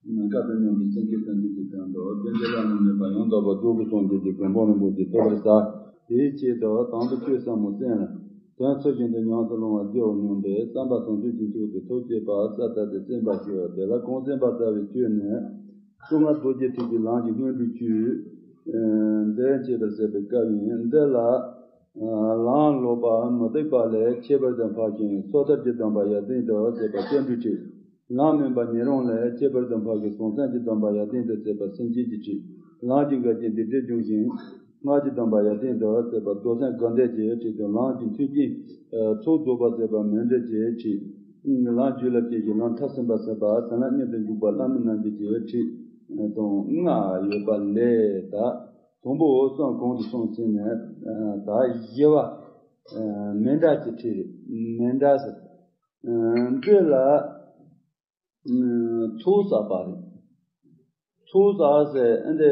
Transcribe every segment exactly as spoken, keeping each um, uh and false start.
ནམ་མཁའ་དང་མཉམ་པའི་སེང་གེ་ཐམས་ཅད་ཀྱི་དོན་དུ་རྟེན་འབྲེལ་བླ་ན་མེད་པ་ཡང་དག་པར་རྫོགས་པའི་སངས་རྒྱས་ཀྱི་གོ་འཕང་རིན་པོ་ཆེ་ཐོབ་པར་བྱ། དེའི་ཆེད་དུ་དང་པོ་ཆོས་ཟབ་མོ་གསན་ལ། དོན་ཚུལ་བཞིན་དུ་ཉམས་སུ་བླང་བར་བགྱིའོ་སྙམ་པའི་བསམ་པ་བཟང་སྤྱོད་ཀྱི་མཆོག་ཏུ་ཐུགས་བསྐྱེད་པ་ས་ལྟ་སྟེ་གསན་པར་ཞུ། དེ་ལ་གོང་གསན་པ་ལྟ་བུའི་ཆོས་ནི། གསང་སྔགས་རྡོ་རྗེ་ཐེག་པའི་ལམ་གྱི་སྔོན་འགྲོའི་ཆོས། འདི་བྱེད་པར་ཟད་པའི་སྐབས་ཡིན། འདི་ལ། ལམ་ལོག་པ་མུ་སྟེགས་པ་ལས་ཁྱད་པར་དུ་འཕགས་ཤིང་སོ་ཐར་གྱི་སྡོམ་པ་ཡར་ལྡན་དུ་ཟད་པ་སྐྱེ་འགྲོའི་ཁྲིད། ལམ་སྨིན་པ་ཉེ་རིང་ལས་ཁྱད་པར་དུ་འཕགས་ཤིང་ཟང་ཟིང་གི་སྡོམ་པ་ཡར་ལྡན་དུ་ཟད་པ་སེམས་ཅན་གྱི་ཁྲིད། ལམ་གྱི་འགལ་རྐྱེན་སྡིག་སྒྲིབ་སྦྱོང་ཞིང་སྔགས་ཀྱི་སྡོམ་པ་ཡར་ལྡན་དུ་ཟད་པ་རྫོགས་སངས་དགའ་ལྡན་གྱི་ཁྲིད་དུ། ལམ་གྱི་མཐུན་རྐྱེན་ཚོགས་རྫོགས་པ་ཟད་པ་མུན་འདྲེན་གྱི་ཁྲིད། ལམ་རྒྱུད་ལ་སྐྱེ་ཞིང་ལམ་མཐར་ཕྱིན་པ་ཟད་པ་དེ་ལ་མྱུར་དུ་འཇུག་པ་བླ་མའི་རྣམ་འབྱེད་ཀྱི་ཁྲིད་དང་ལྔ་ཡོད་པ་ལས་ད། དང་པོ་གསུམ་གོང་དུ་སོང་ཟིན་ནས་ད་བཞི་བ་མི་འདྲ་གྱི་ཁྲིད་རེད། མི་འདྲ་ཟེར། འདི་ལ་ཚོགས་བསགས་པ་རེད། ཚོགས་བསགས་ཟེར་འདི་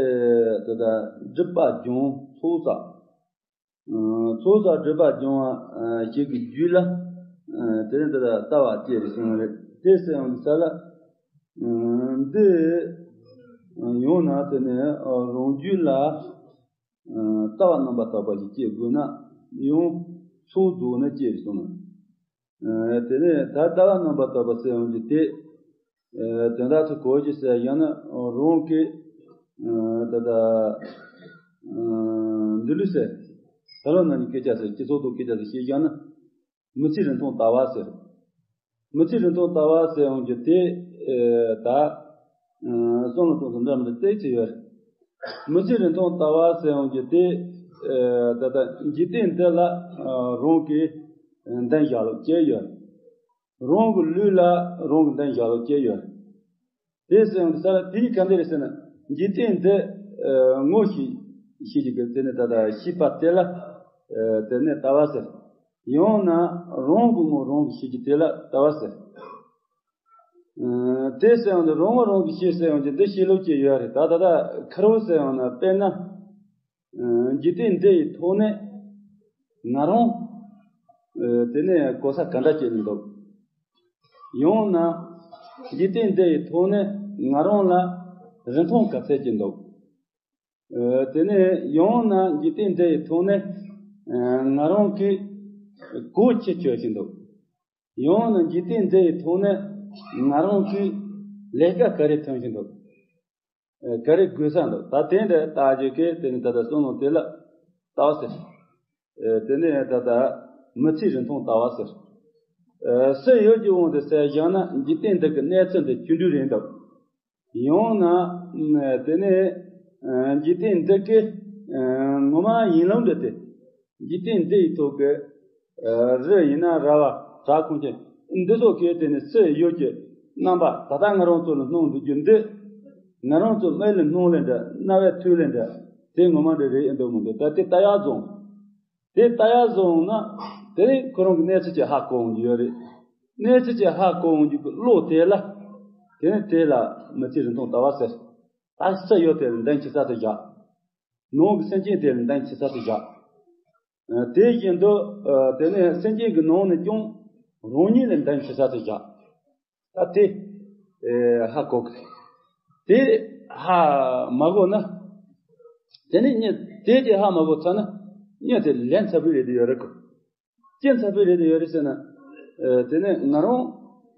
ད་ལྟ་སྒྲིབ་པ་སྦྱོང་ཚོགས་བསགས། ཚོགས་བསགས་སྒྲིབ་པ་སྦྱོང་བ་ཞིག་གི་རྒྱུད་ལ། དེ་ནི་འདི་ལ་ལྟ་བ་སྐྱེ་རུ་སོང་རེད། དེ་ཟེར་ཡང་ས་ལ། འདི་ཡང་ན་དེ་ནི་རང་རྒྱུད་ལ་ལྟ་བ་རྣམ་པར་དག་པ་ཞིག་སྐྱེ་དགོས་ན་ཡང་ཚོགས་རྫོགས་ནས་སྐྱེ་རུ་སོང་ན། དེ་ནས་ད་ལྟ་བ་རྣམ་པར་དག་པ་ཟེར་ཡོང་གི་དེ། དོན་དག་ཚོ་གོ་ཞིག་ཟེར་ཡང་ན་རང་གི་ད་ལྟ་འདི་ལུས་ཟེར། ད་ལོ་ན་ནི་སྐད་ཆ་ཟེར་སྤྱི་ཚོགས་ཐོག་སྐད་ཆ་ཟེར་ཞིག་ཡང་ན་མི་ཚེ་རིང་ཐུང་ལྟ་བ་ཟེར། མི་ཚེ་རིང་ཐུང་ལྟ་བ་ཟེར་ཡོང་གི་དེ། ད་བསམ་བློ་གཏོང་ས་འདྲ་མི་འདྲ་ཏོག་ཙམ་ཡོད་རེད། མི་ཚེ་རིང་ཐུང་ལྟ་བ་ཟེར་ཡོང་གི་དེ། ད་ལྟ་འཇིག་རྟེན་འདི་ལ་རང་གི་འདུན་བཞག་ལུགས་ཅི་ཡོད། རང་གི་ལུས་ལ་རང་གི་འདུན་བཞག་ལུགས་ཅི་ཡོད། དེ་ཟེར་ཡོང་དུས་ས་ལ་དེ་ཡི་ག་འདི་རེད་ཟེར་ན། འཇིག་རྟེན་འདི་ངོ་ཤེས་ཤེས་ཀྱི་དེ་ནི་ད་ལྟ་ཤེས་པ་དེ་ལ་དེ་ནི་ལྟ་བ་ཟེར། ཡང་ན་རང་གི་ངོ་རང་གིས་ཤེས་ཀྱི་དེ་ལ་ལྟ་བ་ཟེར། དེ་ཟེར་ཡོང་དུས་རང་ངོ་རང་གིས་ཤེས་ཟེར་ཡོང་དུས་འདི་ཤེས་ལུགས་ཅིག་ཡོད་རེད། ད་ད་ལྟ་ཁེར་བོ་ཟེར་ཡོང་ན་དཔེར་ན། འཇིག་རྟེན་འདི་ཡི་ཐོག་ནས་ང་རང་དེ་ནས་གོ་ས་ག་འདྲ་སྐྱེས་ནས་འདུག། ཡང་ན་འཇིག་རྟེན་འདི་ཡི་ཐོག་ནས་ང་རང་ལ་རིན་ཐང་ག་ཚད་ཅིག་འདུག། དེ་ནས་ཡང་ན་འཇིག་རྟེན་འདི་ཡི་ཐོག་ནས་ང་རང་གིས་གོ་ཆེ་ཆོད་ཅིག་འདུག། ཡང་ན་འཇིག་རྟེན་འདི་ཡི་ཐོག་ནས་ང་རང་གིས་ལས་ཀ་ག་རེ་ཐོན་གྱི་འདུག། ག་རེ་དགོས་ས་འདུག། ད་དེ་འདྲ་ལྟ་རྒྱུ་གི་དེ་ནི་ད་ལྟ་བསམ་བློ་དེ་ལ་ལྟ་བ་ཟེར། དེ་ནས་ད་ལྟ་མི་ཚེ་རིན་ཐང་ལྟ་བ་ཟེར། སུ་ཡོད་ཀྱི་དབང་དུ་ཟེར་བཞག་ན་འཇིག་རྟེན་འདི་གི་གནས་ཚུལ་འདི་ཅི་འདྲ་རེད་འདུག། ཡང་ན་དེ་ནས་འཇིག་རྟེན་འདི་གི་ངོ་མ་ཡིན་ལུགས་འདི་དེ། འཇིག་རྟེན་འདི་ཡི་ཐོག་གི་རི་ཡིན་ན་ར་བ་བྲག་ཁུང་ཆེན་འདི་ཚོ་གས་དེ་ནི་སུ་ཡོད་ཀྱི་རྣམ་པ་ད་ལྟ་ང་རང་ཚོ་ལ་སྣང་འདུག་རྒྱུ་འདི། ང་རང་ཚོ་མིག་ལ་སྣང་ལས་འདྲ་རྣ་བས་ཐོས་ལས་འདྲ་དེ་ངོ་མ་འདྲ་རེད་ཨེ་འདུག་མི་འདུག། ད་དེ་ལྟ་ཡག་བཟོ། དེ་ལྟ་ཡག་བཟོ་ན་དེ་ནི་ཁོ་རང་གི་གནས་ཚུལ་ཅིག་ཧ་གོ་འོང་རྒྱུ་ཡོད་རེད། གནས་ཚུལ་ཅིག་ཧ་གོ་འོང་རྒྱུ་གི་བློ་དེ་ལ། དེ་ནི་དེ་ལ་མི་ཚེ་རིན་ཐང་ལྟ་བ་ཟེར། ད་སུ་ཡོད་དེ་ལ་འདང་ཆེ་ས་དེ་བཞག། ནང་གི་སེམས་ཅན་དེ་ལ་འདང་ཆེ་ས་དེ་བཞག། དེ་བཞིན་དུ་དེ་ནས་སེམས་ཅན་གྱི་ནང་ནས་ཀྱང་རང་ཉིད་ལ་འདང་ཆེ་ས་དེ་བཞག། ད་དེ་ཧ་གོ་གི། དེ་ཧ་མ་གོ་ན། དེ་ནས་ཉིད་དེ་དེ་ཧ་མ་གོ་ཚར་ན་ཉིད་དེ་ལན་ཚ་པོ་རེད་དེ་ཡོད་རེད་གོ། ཅི་འཚབ་པའི་རེད་དུ་ཡོད་རེད་ཟེར་ན། དེ་ནས་ང་རང་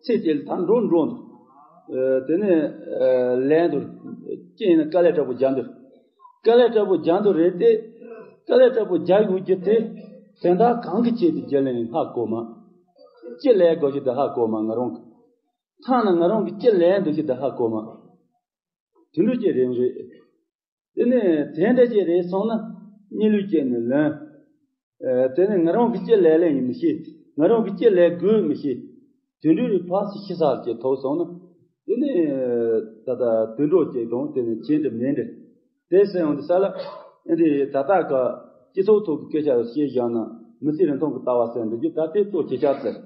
ཚེ་སྐྱེལ་དང་འགྲོ་འགྲོ་འདུག། དེ་ནས་ལན་དུ་ཅི་ཡིན་ན་དཀའ་ལས་དྲག་པོ་རྒྱག་འདུག། དཀའ་ལས་དྲག་པོ་རྒྱག་འདུག་རེད་དེ། དཀའ་ལས་དྲག་པོ་རྒྱག་ཡོད་རྒྱུ་དེ་དོན་དག་གང་གི་ཆེད་དུ་རྒྱག་ལེན་ཧ་གོ་མ། ཅི་ལས་དགོས་ཞིག་དུ་ཧ་གོ་མ་ང་རང་གི། ཐང་ན་ང་རང་གི་ཅི་ལས་འདུག་ཞིག་དུ་ཧ་གོ་མ། དུད་འགྲོ་ཅི་རེད་རེད། དེ་ནས་དེ་འདྲ་ཅིག་རེད་སོང་ན་གཉིད་ལུག་སྐྱེས་ནས་ལོན། དེ་ནས་ང་རང་གི་ཅི་ལས་ལས་ཡིན་མི་ཤེས། ང་རང་གི་ཅི་ལས་དགོས་མི་ཤེས། དུད་འགྲོ་རིགས་ཕར་སུ་ཤི་ས་ལ་ཅིག་ཐུག་སོང་ན། དེ་ནས་ད་ལྟ་དུད་འགྲོ་ཅིག་དང་དེ་ནས་ཁྱད་འདྲ་མེད་འདྲ། དེ་ཟེར་ཡོང་དུས་ས་ལ་ཨེ་འདི་ད་ལྟ་ག་སྤྱི་ཚོགས་ཐོག་གི་སྐད་ཆ་བཤད་བཞག་ན་མི་ཚེ་རིང་ཐུང་གི་ལྟ་བ་ཟེར་འདི་རྒྱུ་ད་ལྟའི་གཙོ་ཆེ་ཆགས་ཟེར།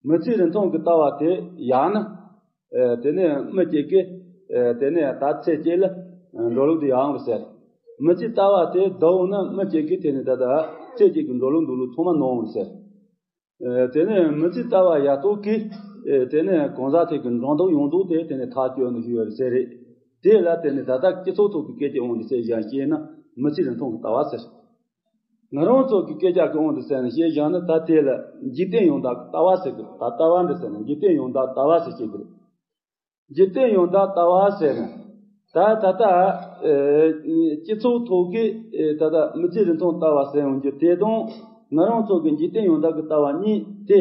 མི་ཚེ་རིང་ཐུང་གི་ལྟ་བ་དེ་ཡག་ན། དེ་ནས་མི་གཅིག་གིས་དེ་ནས་ད་ཚེ་གཅིག་ལ་འགྲོ་ལུགས་དེ་ཡག་ཟེར། མི་ཚེ་ལྟ་བ་དེ་སྡུག་ན་མི་གཅིག་གིས་དེ་ནས་ད་ལྟ་ཚེ་གཅིག་གི་འགྲོ་ལུགས་འདུག་ལུགས་ཐོག་མ་ནོར་ཟེར། དེ་ནས་མི་ཚེ་ལྟ་བ་ཡག་ཐོག་གིས་དེ་ནས་གང་ཟག་ཐད་ཀྱི་འགྲོ་ལྡོག་ཡོངས་རྫོགས་དེ་དེ་ནས་ཐག་གཅོད་འདུག་ཞུ་ཡོད་རེད་ཟེར་རེད། དེ་ལ་དེ་ནས་ད་ལྟ་སྤྱི་ཚོགས་ཐོག་གི་སྐད་ཆ་འོང་དུ་ཟེར་བཞག་བཤད་ན་མི་ཚེ་རིང་ཐུང་གི་ལྟ་བ་ཟེར། ང་རང་ཚོ་གི་སྐད་ཆ་གི་དབང་དུ་ཟེར་ནས་བཤད་བཞག་ན་ད་དེ་ལ་འཇིག་རྟེན་ཡོངས་དག་གི་ལྟ་བ་ཟེར་གི་ད་ལྟ་བ་འདི་ཟེར་ན་འཇིག་རྟེན་ཡོངས་དག་ལྟ་བ་ཟེར་བཤད་གི་རེད། འཇིག་རྟེན་ཡོངས་དག་ལྟ་བ་ཟེར་ན་ད་ད་ལྟ་སྤྱི་ཚོགས་ཐོག་གི་ད་ལྟ་མི་ཚེ་རིང་ཐུང་ལྟ་བ་ཟེར་ཡོང་རྒྱུ་དེ་དང་ང་རང་ཚོ་གི་འཇིག་རྟེན་ཡོངས་དག་གི་ལྟ་བ་གཉིས་དེ་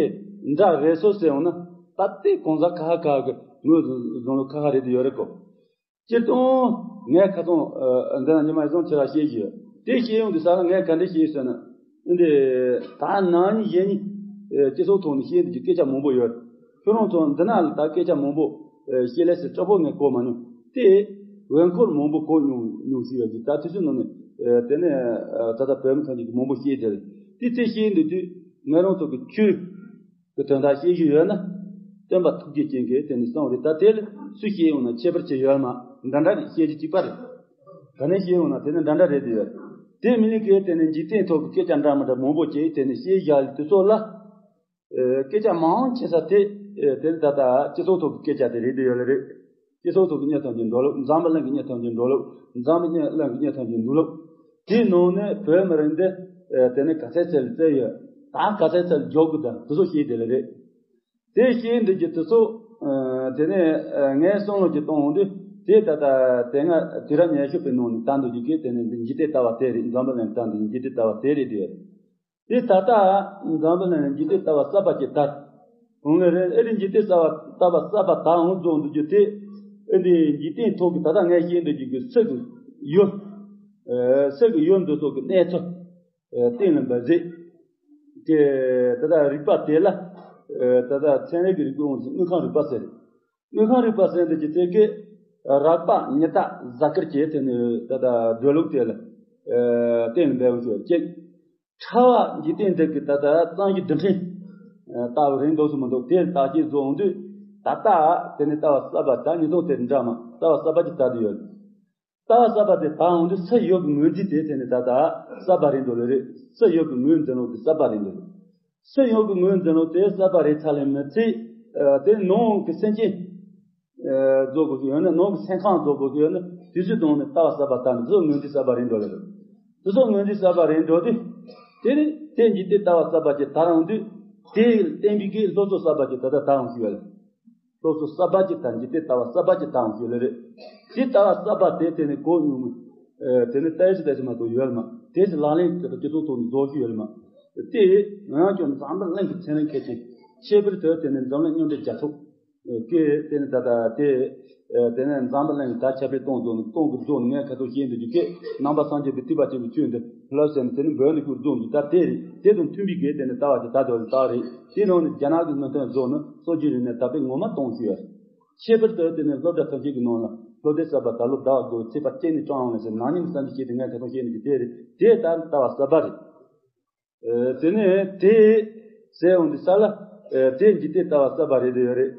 འདྲ་རེད་སོ་ཟེར་ཡོང་ན་ད་ལྟའི་གང་ཟག་ཁ་ཁ་གི་ངོས་བཟུང་ལོ་ཁ་ཁ་རེད་དུ་ཡོད་རེད་གོ། སྤྱིར་བཏང་ངས་ཁ་སང་འདི་ན་ཉི་མ་ཡི་སང་ཁྱེད་ལ་བཤད་ཀྱི་ཡོད། དེ་བཤད་ཡོང་དུས་ས་ལ་ངས་ག་འདྲ་བཤད་ཟེར་ན། འདི་ད་ནང་ཉིད་གཞན་ཉིད་སྤྱི་ཚོགས་ཐོག་ནས་བཤད་འདི་གི་སྐད་ཆ་མང་པོ་ཡོད། ཁྱོད་རང་ཚོ་འདི་ན་ལ་ད་སྐད་ཆ་མང་པོ་བཤད་ལས་སུ་སྐྲག་པོ་ངས་གོ་མ་མྱོང་། དེ་འོན་ཁོར་མང་པོ་གོ་མྱོང་མྱོང་ཞིག་ཡོད་ཀྱི་ད་དུས་ཚོད་ནང་ནས་དེ་ནས་ད་ལྟ་བོད་མི་ཐམས་ཅད་ཀྱིས་མང་པོ་བཤད་དེ་རེད། དེ་ཚེ་བཤད་འདི་དུས་ང་རང་ཚོ་གི་ཆོས། གི་དོན་དག་བཤད་རྒྱུ་ཡོད་ན། སྟོན་པ་ཐུགས་རྗེ་ཅན་གྱིས་དེ་ནི་གསུངས་རེད་ད་དེ་ལ་སུ་བཤད་ཡོང་ན་ཁྱད་པར་ཅི་ཡོད་མ་འདྲ་འདྲ་རེད་བཤད་རྒྱུ་གཅིག་པ་རེད། ག་ནས་བཤད་ཡོང་ན་དེ་ནི་འདྲ་འདྲ་རེད་དེ་ཡོད། དེ་མིན་ལ་གི་དེ་ནི་འཇིག་རྟེན་ཐོག་གི་སྐད་ཆ་འདྲ་མི་འདྲ་མང་པོ་ཅིག་དེ་ནི་བཤད་བཞག་ཡོད་དུས་ཚོད་ལ། སྐད་ཆ་མང་ཆེ་ས་དེ་དེ་ནི་ད་ལྟ་སྤྱི་ཚོགས་ཐོག་གི་སྐད་ཆ་དེ་རེད་དེ་ཡོད་ལ་རེད། སྤྱི་ཚོགས་ཐོག་གི་གཉིས་ཐམས་ཅད་འགྲོ་ལུགས་འཛམ་བུ་གླིང་གི་གཉིས་ཐམས་ཅད་འགྲོ་ལུགས་འཛམ་བུ་གླིང་གི་གཉིས་ཐམས་ཅད་འགྲོ་ལུགས། དེའི་ནང་ནས་བོད་མི་རིགས་འདི་དེ་ནི་ག་ཚད་ཚད་ལ་བཙལ་ཡོད། ད་ག་ཚད་ཚད་ལ་འཇོག་དགོས་དང་དེ་ཚོ་ཤེས་དེ་ལ་རེད། དེ་ཤེས་འདི་གི་དེ་ཚོ་དེ་ནས་ངས་བསམ་བློ་ཅིག་གཏོང་འོང་དུས་དེ་ད་ལྟ་དེ་སྔ་དུས་རབས་ཉི་ཤུ་པའི་ནང་ནས་ད་འདུག་རྒྱུ་གི་དེ་ནི་འདི་འཇིག་རྟེན་ལྟ་བ་དེ་རེད། འཛམ་བུ་གླིང་ད་འདི་འཇིག་རྟེན་ལྟ་བ་དེ་རེད་དེ། དེ་ད་ལྟ་འཛམ་བུ་གླིང་ནས་འཇིག་རྟེན་ལྟ་བ་གསར་པ་ཅིག་དར། འོང་ངེས་རེད། ཨེ་རེད་འཇིག་རྟེན་གསར་པ་ལྟ་བ་གསར་པ་དར་འོང་རྫོགས་འདུག་རྒྱུ་དེ། ཨེ་འདི་འཇིག་རྟེན་ཐོག་གི་ད་ལྟ་ངས་བཤད་འདུག་རྒྱུ་གི་སུ་གི་ཡོད། ཨེ་སུ་གི་ཡོད་འདུག་སོགས་ཀྱི་གནས་ཚུལ། ཨེ་གཏན་ལ་འབེབས་རེད། དེ་ད་ལྟ་རིག་པ་དེ་ལ། ཨེ་ད་ལྟ་ཚན་རིག་གི་རིག་པའི་དབང་དུ་དངོས་ཁམས་རིག་པ་ཟེར། དངོས་ཁམས་རིག་པ་ཟེར་འདུག་རྒྱུ་དེ་གི། རགས་པ་ཉི་ཟླ་གཟའ་སྐར་བཅས་དེ་ནི་ད་ལྟ་འགྲོ་ལུགས་དེ་ལ། ཨེ་གཏན་ལ་འབེབས་འོང་ཞུ་བ་གཅིག་ཕྲ་བ་འཇིག་རྟེན་འདི་གི་ད་ལྟ་གཙང་གཞི་རྡུལ་ཕྲན། ལྟ་བུ་རིང་འདུག་སུ་མི་འདུག་དེ་ལྟ་ཅི་བཟོ་འོང་དུས་ད་ལྟ་དེ་ནི་ལྟ་བ་གསར་པ་ད་ཉིས་སྟོང་དེ་འདྲ་མ་ལྟ་བ་གསར་པ་ཅིག་ལྟ་དུ་ཡོད། ལྟ་བ་གསར་པ་དེ་ད་འོང་དུས་སུ་ཡོད་གི་ངོས་འཛིན་དེ་དེ་ནི་ད་ལྟ་གསར་པ་རིང་འདུག་ལེ་རེད། སུ་ཡོད་གི་ངོས་འཛིན་ལོ་དེ་གསར་པ་རིང་འདུག་སུ་ཡོད་གི་ངོས་འཛིན་ལོ་དེ་གསར་པ་རིང་ཚར་ལེ་མི་ཚེ། དེ་ནང་གི་སེམས་ཅན། རྫོགས་དགོས་ཀྱི་ཡོད་ན་ནང་གི་སེམས་ཁམས་རྫོགས་དགོས་ཀྱི་ཡོད་ན་དུས་ཚོད་གཏོང་ནས་ལྟ་བ་གསར་པ་ལྟ་ནས་དེ་ཚོ་ངོས་འཛིན་གསར་པ་རེད་འགྲོ་ལེ་རེད། དེ་ཚོ་ངོས་འཛིན་གསར་པ་རེད་འགྲོ་དུས། དེ་ནི་དེ་འཇིག་རྟེན་ལྟ་བ་གསར་པ་ཅིག་དར་འོང་དུས། དེ་བརྟེན་པའི་གི་སློབ་གསོ་གསར་པ་ཅིག་ད་ལྟ་དར་འོང་ཞིག་ཡོད་ལ། སློབ་གསོ་གསར་པ་ཅིག་དང་འཇིག་རྟེན་ལྟ་བ་གསར་པ་ཅིག་དར་འོང་ཞིག་ཡོད་ལེ་རེད། དེ་ལྟ་བ་གསར་པ་དེ་དེ་ནི་གོ་མྱོང་མི། དེ་ནི་ལྟ་ཡི་ལྟ་ཞིག་མ་གཏོགས་ཡོད་ལ་མ། དེ་ཞིག་ལག་ལེན་དེ་དང་སྤྱི་ཚོགས་ཐོག་ནས་བཟོ་ཞིག་ཡོད་ལ་མ། དེ་ང་ཡང་ཀྱང་འཛམ་བུ་གླིང་གི་ཚན་རིག་མཁས་ཅན། ཁྱད་པར་དུ་དེ་ནི་འཛམ་གླིང་མཉམ་འབྲེལ་རྒྱལ་ཚོགས། ཀྱི་དེ་ནི་ད་ལྟ་དེ། དེ་ནི་འཛམ་བུ་གླིང་གི་ད་ཁྱབ་སྤེལ་གཏོང་རྫོགས་ནི་གཏོང་གི་རྫོགས་ནི་ངས་ཁ་ཐུག་བཤད་འདོད་ཀྱི་ཀྱི་ནང་པ་སངས་རྒྱས་པའི་ཐེག་པ་ཆེན་པོའི་ཆོས་འདི་ལབ་ཟེར་ནས་དེ་ནི་འབོད་འདི་ཁུར་རྫོགས་ཀྱི་ད་དེ་རེད། དེ་དང་མཐུན་པའི་གེ་དེ་ནི་ལྟ་བ་དེ་ད་དོ་ལྟ་རེད། དེ་ནང་ནི་རྒྱ་ནག་གི་སྔོན་ཐོན་རྫོགས་ནི་སངས་རྒྱས་རིག་གནས་དར་སྤེལ་ངོ་མ་གཏོང་ཞུ་ཡ། ཁྱད་པར་དུ་དེ་ནི་སློབ་གྲྭ་ཐམས་ཅད་ཀྱི་ནང་ལ་སློབ་དེབ་གསར་པ་ད་ལོ་ཟླ་བ་དགུ་ཚེས་པ་གཅིག་ནས་དྲངས་ཡོང་ལ་ཟེར་ནང་ཉིན་གསར་འཛུགས་བྱས་ཏེ་ངས་ཁ་ཐུག་བཤད་འདོད་ཀྱི་དེ་རེད། དེ་ལྟར་ལྟ་བ་གསར་པ་རེད། དེ་ནས་དེ་ཟེར་འོང་དུས་ས་ལ། དེ་འཇིག་རྟེན་ལྟ་བ་གསར་པ་རེད་དེ་ཡོད་རེད།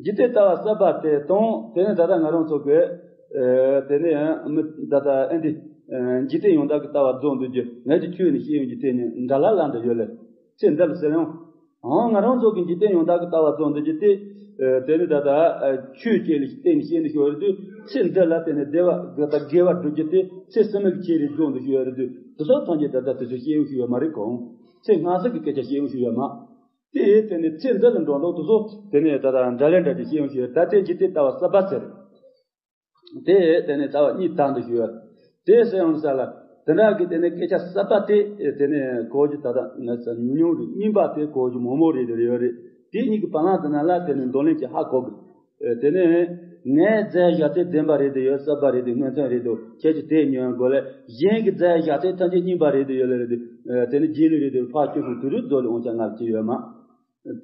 འཇིག་རྟེན་ལྟ་བ་གསར་པ་དེ་དང་དེ་ནས་ད་ལྟ་ང་རང་ཚོ་གི། དེ་ནས་མི་ད་ལྟ་ཨེ་འདི། འཇིག་རྟེན་ཡང་དག་གི་ལྟ་བ་རྫོགས་འདུག་རྒྱུ་ངས་ཀྱི་ཆོས་ནས་ཤེས་ཡོང་རྒྱུ་དེ་ནི་འདྲ་ལ་ལ་འདྲ་ཡོད་ལེ། ཚེ་འདི་ལ་ཟེར་ཡང་། ཨང་ང་རང་ཚོ་གི་འཇིག་རྟེན་ཡང་དག་གི་ལྟ་བ་རྫོགས་འདུག་རྒྱུ་དེ། དེ་ནི་ད་ལྟ། ཆོས་བཅས་ལ་བརྟེན་ནས་བཤད་འདུག་ཞུ་བ་རེད་དུས་ཚེ་འདི་ལ་བརྟེན་ནས་བདེ་བ་དགེ་བ་དགེ་བ་སྒྲུབ་རྒྱུ་དེ་ཚེ་སྲིད་མའི་ཆེད་རེད་རྫོགས་འདུག་ཞུ་བ་རེད་དུས་དེ་ཚོ་ཐམས་ཅད་ད་ལྟ་དེ་ཚོ་བཤད་ཡོང་ཞུ་ཡོད་མ་རེད་གོ། ཚེ་སྔ་ཕྱི་གི་སྐད་ཆ་བཤད་ཡོང་ཞུ་ཡོད་མ། དེ་དེ་ནས་ཚེ་འདི་ལ་འགྲོ་འདུག་དེ་ཚོ་དེ་ནས་ད་ལྟ་འདྲ་ལས་འདྲ་ཅིག་བཤད་ཡོང་ཞུ་ཡོད། ད་ལྟའི་འཇིག་རྟེན་ལྟ་བ་གསར་པ་ཟེར། དེ་དེ་ནས་ལྟ་བ་གཉིས་དང་དུ་ཞུ་ཡོད། དེ་ཟེར་ཡོང་ས་ལ་དེ་འདྲ་གི་དེ་ནས་སྐད་ཆ་གསར་པ་དེ་དེ་ནས་གོ་རྒྱུ་ད་ལྟ་ང་ཚོ་ཉུང་ཉུང་རེད། རྙིང་པ་དེ་གོ་རྒྱུ་མང་མང་རེད་རེད་ཡོད་རེད། དེ་གཉིས་ཀྱི་བར་ལ་དེ་ན་ལ་དེ་ནས་འདོར་ལེན་གྱི་ཧ་གོ་གི། དེ་ནས་ངས་མཛད་བཞག་དེ་བདེན་པ་རེད་དེ་ཡོད། གསར་པ་རེད་དེ་སྔོན་ཐོན་རེད་དེ་ཁྱེད་ཀྱི་དེ་ཉོན་དགོས་ལས་གཞན་གྱི་མཛད་བཞག་དེ་ཐམས་ཅད་རྙིང་པ་རེད་དེ་ཡོད་ལས་རེད་དེ། དེ་ནས་རྗེས་ལུས་རེད་དེ་ཕར་སྐྱོད་དགོས་དུས་རུ་རྫོགས་ལས་འོང་ཆ་ང་ལ་ཅི་ཡོད་མ།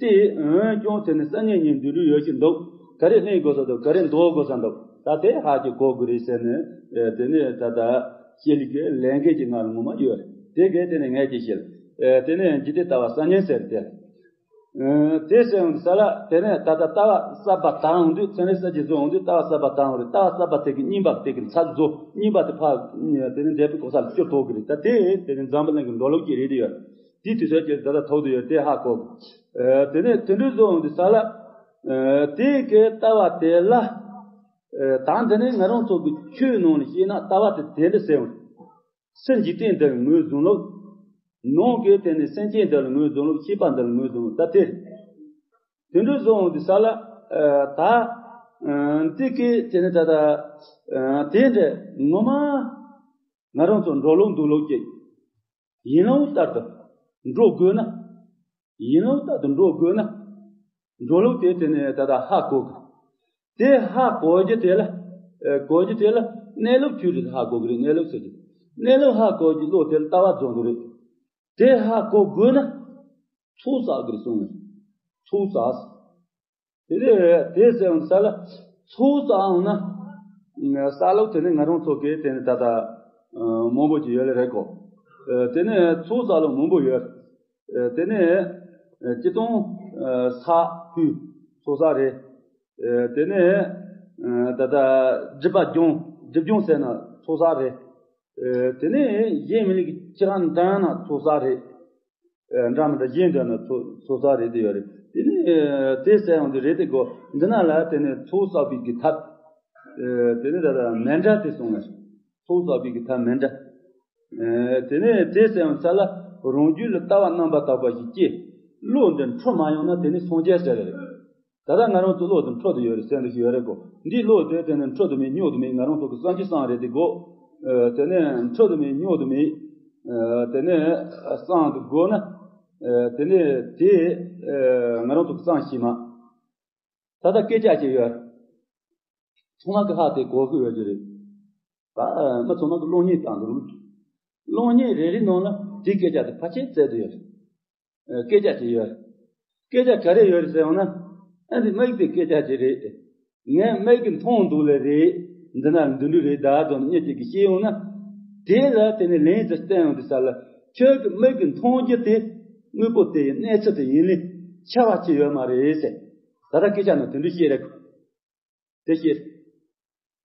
དེ་འོན་ཀྱང་དེ་ནི་སང་ཉིན་ཉིན་འདི་རུ་ཡོད་ཀྱི་འདུག་ག་རེ་ལེན་དགོས་ས་འདུག་ག་རེ་འདོར་དགོས་ས་འདུག་ད་དེ་ཧ་ཅིག་གོ་དགོས་རེད་ཟེར་ནས། དེ་ནས་ད་ལྟ་ཤེས་ལི་གི་ལས་འགན་གྱི་ང་ལ་ངོ་མ་ཡོད་རེད། དེ་གས་དེ་ནས་ངས་ཅི་བཤད། དེ་ནས་འཇིག་རྟེན་ལྟ་བ་གསར་རྙིང་ཟེར་དེ། དེ་ཟེར་ཡོང་དུས་ས་ལ་དེ་ནས་ད་ལྟ་ལྟ་བ་གསར་པ་དར་འོང་དུས་ཚན་རིག་གསར་བརྗེ་བཟོ་འོང་དུས་ལྟ་བ་གསར་པ་དར་འོང་རེད། ལྟ་བ་གསར་པ་དེ་གི་རྙིང་པ་དེ་གི་ཚབ་བཟོ་རྙིང་པ་དེ་ཕར་དེ་ནས་འདས་པའི་གོ་ས་ལ་བསྐྱུར་ཐུབ་གི་རེད། ད་དེ་དེ་ནས་འཛམ་བུ་གླིང་གི་འགྲོ་ལུགས་ཀྱི་རེད་དེ་ཡོད། དེའི་དུས་ཚོད་ཀྱི་ད་ལྟ་ཐོག་ཏུ་ཡོད་དེ་ཧ་གོ། ཨ་དེ་ནས་དེ་འདྲ་བཟོ་འོང་དུས་ས་ལ། ཨ་དེ་གའི་ལྟ་བ་དེ་ལ། ཨ་ད་འདི་ནས་ང་རང་ཚོ་གི་ཆོས་ནང་ལ་བཤད་ན་ལྟ་བ་དེ་དེ་འདྲ་ཟེར་འོང་། སེམས་འཇིག་རྟེན་འདི་ལ་ངོས་བཟུང་ལུགས། ནང་གི་དེ་ནས་སེམས་ཅན་འདི་ལ་ངོས་བཟུང་ལུགས། ཤེས་པ་འདི་ལ་ངོས་བཟུང་ལུགས། ད་དེ་རེད། དེ་འདྲ་བཟོ་འོང་དུས་ས་ལ། ཨ་ད་ཨ་འདི་གའི་དེ་ནས་ད་ད་ཨ་དེ་འདྲ་ངོ་མ་ང་རང་ཚོ་འགྲོ་ལུགས་འདུག་ལུགས་ཀྱི། ཡིན་ནའང་ལྟར་དུ་འགྲོ་དགོས་ན། ཡིན་ནའང་ལྟར་དུ་འགྲོ་དགོས་ན། འགྲོ་ལུགས་དེ་དེ་ནས་ད་ལྟ་ཧ་གོ་དགོས། དེ་ཧ་གོ་རྒྱུ་དེ་ལ། ཨེ་གོ་རྒྱུ་དེ་ལ་གནས་ལུགས་ཆོས་རེད་ཧ་གོ་གི་རེད། གནས་ལུགས་ཟེར་གྱི། གནས་ལུགས་ཧ་གོ་རྒྱུ་བློ་དེ་ལ་ལྟ་བ་རྫོགས་འདུག་རེད། དེ་ཧ་གོ་དགོས་ན། ཚོགས་བསགས་དགོས་རེད་གསུངས་ནས། ཚོགས་བསགས། དེ་ནས་དེ་ཟེར་འོང་ས་ལ་ཚོགས་བསགས་འོང་ན། ས་ལུགས་དེ་ནས་ང་རང་ཚོ་གི་དེ་ནས་ད་ལྟ་མང་པོ་ཅིག་ཡོད་ལེ་རེད་གོ། དེ་ནས་ཚོགས་བསགས་ལུགས་མང་པོ་ཡོད། དེ་ནས་སྤྱིར་བཏང་ས་ཕུད་ཚོགས་བསགས་རེད། དེ་ནས་ད་ལྟ་སྒྲིབ་པ་སྦྱོང་། སྒྲིབ་སྦྱོང་ཟེར་ན་ཚོགས་བསགས་རེད། དེ་ནས་གཞན་མི་ལུས་ཀྱི་ཅི་རང་འདྲ་ན་ཚོགས་བསགས་རེད། འདྲ་མི་འདྲ་གཞན་འདྲ་ན་ཚོགས་ཚོགས་བསགས་རེད་དེ་ཡོད་རེད། དེ་ནས་དེ་ཟེར་ཡོང་དུས་རེད་དེ་གོ། འདི་ན་ལ་དེ་ནས་ཚོགས་བསགས་པའི་གི་ཐབས། དེ་ནས་ད་ལྟ་མི་འདྲ་དེ་གསུངས་ནས། ཚོགས་བསགས་པའི་གི་ཐབས་མི་འདྲ། དེ་ནས་དེ་ཟེར་ཡོང་ས་ལ་རང་རྒྱུད་ལ་ལྟ་བ་རྣམ་པར་དག་པ་ཞིག་སྐྱེ། བློ་འདི་འཕྲོ་མ་ཡོང་ན་དེ་ནི་སངས་རྒྱས་ཟེར་རེད། ད་ལྟ་ང་རང་ཚོ་བློ་དེ་འཕྲོ་དེ་ཡོད་རེད་ཟེར་འདི་ཞིག་ཡོད་རེད་གོ། འདིའི་བློ་དེ་དེ་ནི་འཕྲོ་དེ་མེད་རྙོག་དེ་མེད། ང་རང་ཚོ་གི་སངས་རྒྱས་བསམ་རེད་དེ་གོ། དེ་ནི་འཕྲོ་དེ་མེད་རྙོག་དེ་མེད། དེ་ནི་བསམ་དེ་དགོས་ན། དེ་ནི་དེ་ང་རང་ཚོ་གི་བསམ་ཤེས་མ། ད་ལྟ་སྐད་ཆ་ཅིག་ཡོད། ཚང་མ་གི་ཧ་དེ་གོ་གི་ཡོད་ཀྱི་རེད། ད་མི་ཚང་མ་གི་གློག་བརྙན་བཏང་འདུག་གློག་བརྙན་རེ་རེ་ནང་ལ་དེ་སྐད་ཆ་དེ་ཕལ་ཆེར་བཙལ་དུ་ཡོད་རེད། སྐད་ཆ་ཅིག་ཡོད། སྐད་ཆ་ག་རེ་ཡོད་རེད་ཟེར་ཡོང་ན། ཨ་འདི་མིག་དེ་སྐད་ཆ་ཅིག་རེད། ངས་མིག་གི་མཐོང་འདུག་ལེ་རེད། འདི་ན་འདི་འདྲ་རེད་ད་དོན་གཉིས་ཅིག་གི་བཤད་ཡོང་ན། དེ་ལ་དེ་ནས་ལན་ཅིག་བསྟན་ཡོང་དུས་ས་ལ། ཁྱོད་ཀྱི་མིག་གི་མཐོང་རྒྱུ་དེ་དངོས་པོ་དེ་ཡི་གནས་ཚུལ་དེ་ཡིན་ལེ། ཁྱབ་པ་ཅིག་ཡོད་མ་རེད་ཟེར། ད་ལྟ་སྐད་ཆ་ནང་དེ་འདྲ་བཤད་རེད། དེ་བཤད།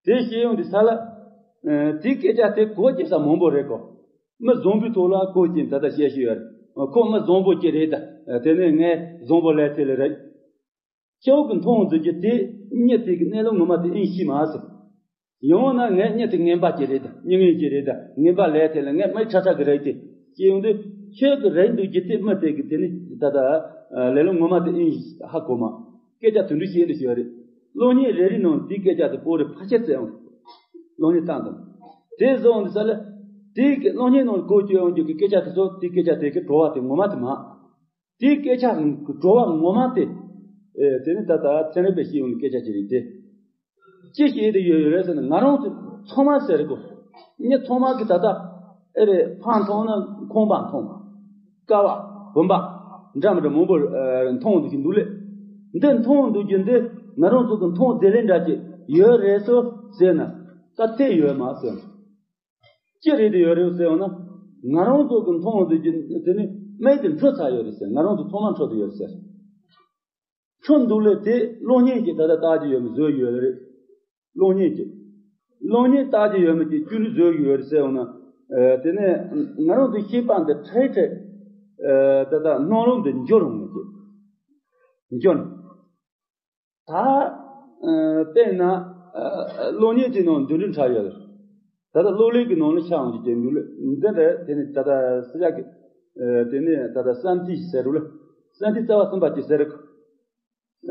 དེ་བཤད་ཡོང་དུས་ས་ལ། ཨ་དེའི་སྐད་ཆ་དེ་གོ་རྒྱུ་ས་མང་པོ་རེད་གོ། མི་བཟང་པོའི་ཐོག་ལ་གོ་རྒྱུ་ད་ལྟ་བཤད་ཤེས་ཡོད་རེད། ཁོ་མི་བཟང་པོ་ཅིག་རེད་ད། དེ་ནས་ངས་བཟང་པོ་ལས་དེ་ལས་རེད། ཁྱེད་ཀྱི་མཐོང་འདུག་རྒྱུ་དེ་མྱི་དེ་གི་གནས་ལུགས་ངོ་མ་དེ་ཨེ་ཤེས་མ་ཟེར། ཡང་ན་ངས་མྱི་དེ་ངན་པ་ཅིག་རེད་ད། མྱི་ངན་ཅིག་རེད་ད། ངན་པ་ལས་དེ་ལ་ངས་མི་ཁྲ་ཁྲ་གི་རེད་དེ། ཅེས་ཡོང་དུས་ཁྱེད་ཀྱི་རེད་འདུག་རྒྱུ་དེ་མི་དེ་གི་དེ་ནི་ད་ལྟ་ལས་ལུགས་ངོ་མ་དེ་ཨེ་ཧ་གོ་མ། སྐད་ཆ་དུ་འདྲི་བཤད་འདྲི་ཞུ་བ་རེད། གློག་བརྙན་རེ་རེ་ནང་དེའི་སྐད་ཆ་དེ་པོ་རེ་ཕལ་ཆེར་བཙལ་འོང་། གློག་བརྙན་བཏང་དང་། དེ་བཟོ་འོང་དུས་ས་ལ། དེའི་གི་གློག་བརྙན་ནང་གོ་བཅོས་འོང་རྒྱུ་གི་སྐད་ཆ་དེ་ཚོ་དེའི་སྐད་ཆ་དེ་གི་བྲོ་བ་དེ་ངོ་མ་དེ་མ། དེའི་སྐད་ཆ་གི་བྲོ་བ་ངོ་མ་དེ། ཨེ་དེ་ནི་ད་ལྟ་ཚན་རིག་པས་ཤེས་ཡོང་གི་སྐད་ཆ་ཅིག་རེད་དེ། ཅི་ཞིག་དེ་ཡོད་ཡོད་རེད་ཟེར་ན་ང་རང་ཚོ་ཚང་མ་ཟེར་གོ། མྱི་ཚང་མ་གི་ད་ལྟ་ཨེ་རེད་ཕར་མཐོང་ན་ཁང་པ་མཐོང་། ཀ་བ་བུམ་པ་འདྲ་མི་འདྲ་མང་པོ་ཨེ་མཐོང་འདུག་གི་འདུག་ལེ། འདི་མཐོང་འདུག་རྒྱུ་འདི་ང་རང་ཚོ་གི་མཐོང་བདེ་ལེགས་འདྲ་ཅིག་ཡོད་རེད་སོ་ཟེར་ན་ད་དེ་ཡོད་མ་ཟེར། ཅི་རེད་དེ་ཡོད་རེད་ཟེར་བ་ན། ང་རང་ཚོ་གི་མཐོང་འདུག་རྒྱུ་དེ་ནི་མིག་དེ་འཕྲོད་ཚར་ཡོད་རེད་ཟེར། ང་རང་ཚོ་ཚང་མ་འཕྲོད་དུ་ཡོད་རེད་ཟེར། འཕྲོད་འདུག་ལེ་དེ་གློག་བརྙན་གྱིས་ད་ལྟ་བལྟ་རྒྱུ་ཡོད་མེད་བཟོས་ཡོད་རེད། གློག་བརྙན་གྱིས། གློག་བརྙན་བལྟ་རྒྱུ་ཡོད་མེད་ཀྱི་སྐྱོན་བརྗོད་ཡོད་རེད་ཟེར་བ་ན། ཨ་དེ་ནས་ང་རང་ཚོའི་ཤེས་པ་འདི་འཕྲལ་འཕྲལ། ཨ་ད་ལྟ་སྣང་ལུགས་འདི་འགྱུར་འོང་གི། འགྱུར། ད་ཨ་དཔེར་ན་ཨ་གློག་བརྙན་དེ་ནང་འདི་འདྲ་འཁྲབ་ཡོད་རེད། ད་ལྟ་གློག་ཀླད་ཀྱི་ནང་ལ་ཤར་འོང་གི་འདུག་ལེ། འདི་འདྲ་དེ་ནི་ད་ལྟ་སི་ཡ་གི་ཨ་དེ་ནི་ད་ལྟ་སན་ཏི་ཟེར་རུ་ལེ། སན་ཏི་རྩ་བ་གསུམ་པ་ཅིག་ཟེར་རེད།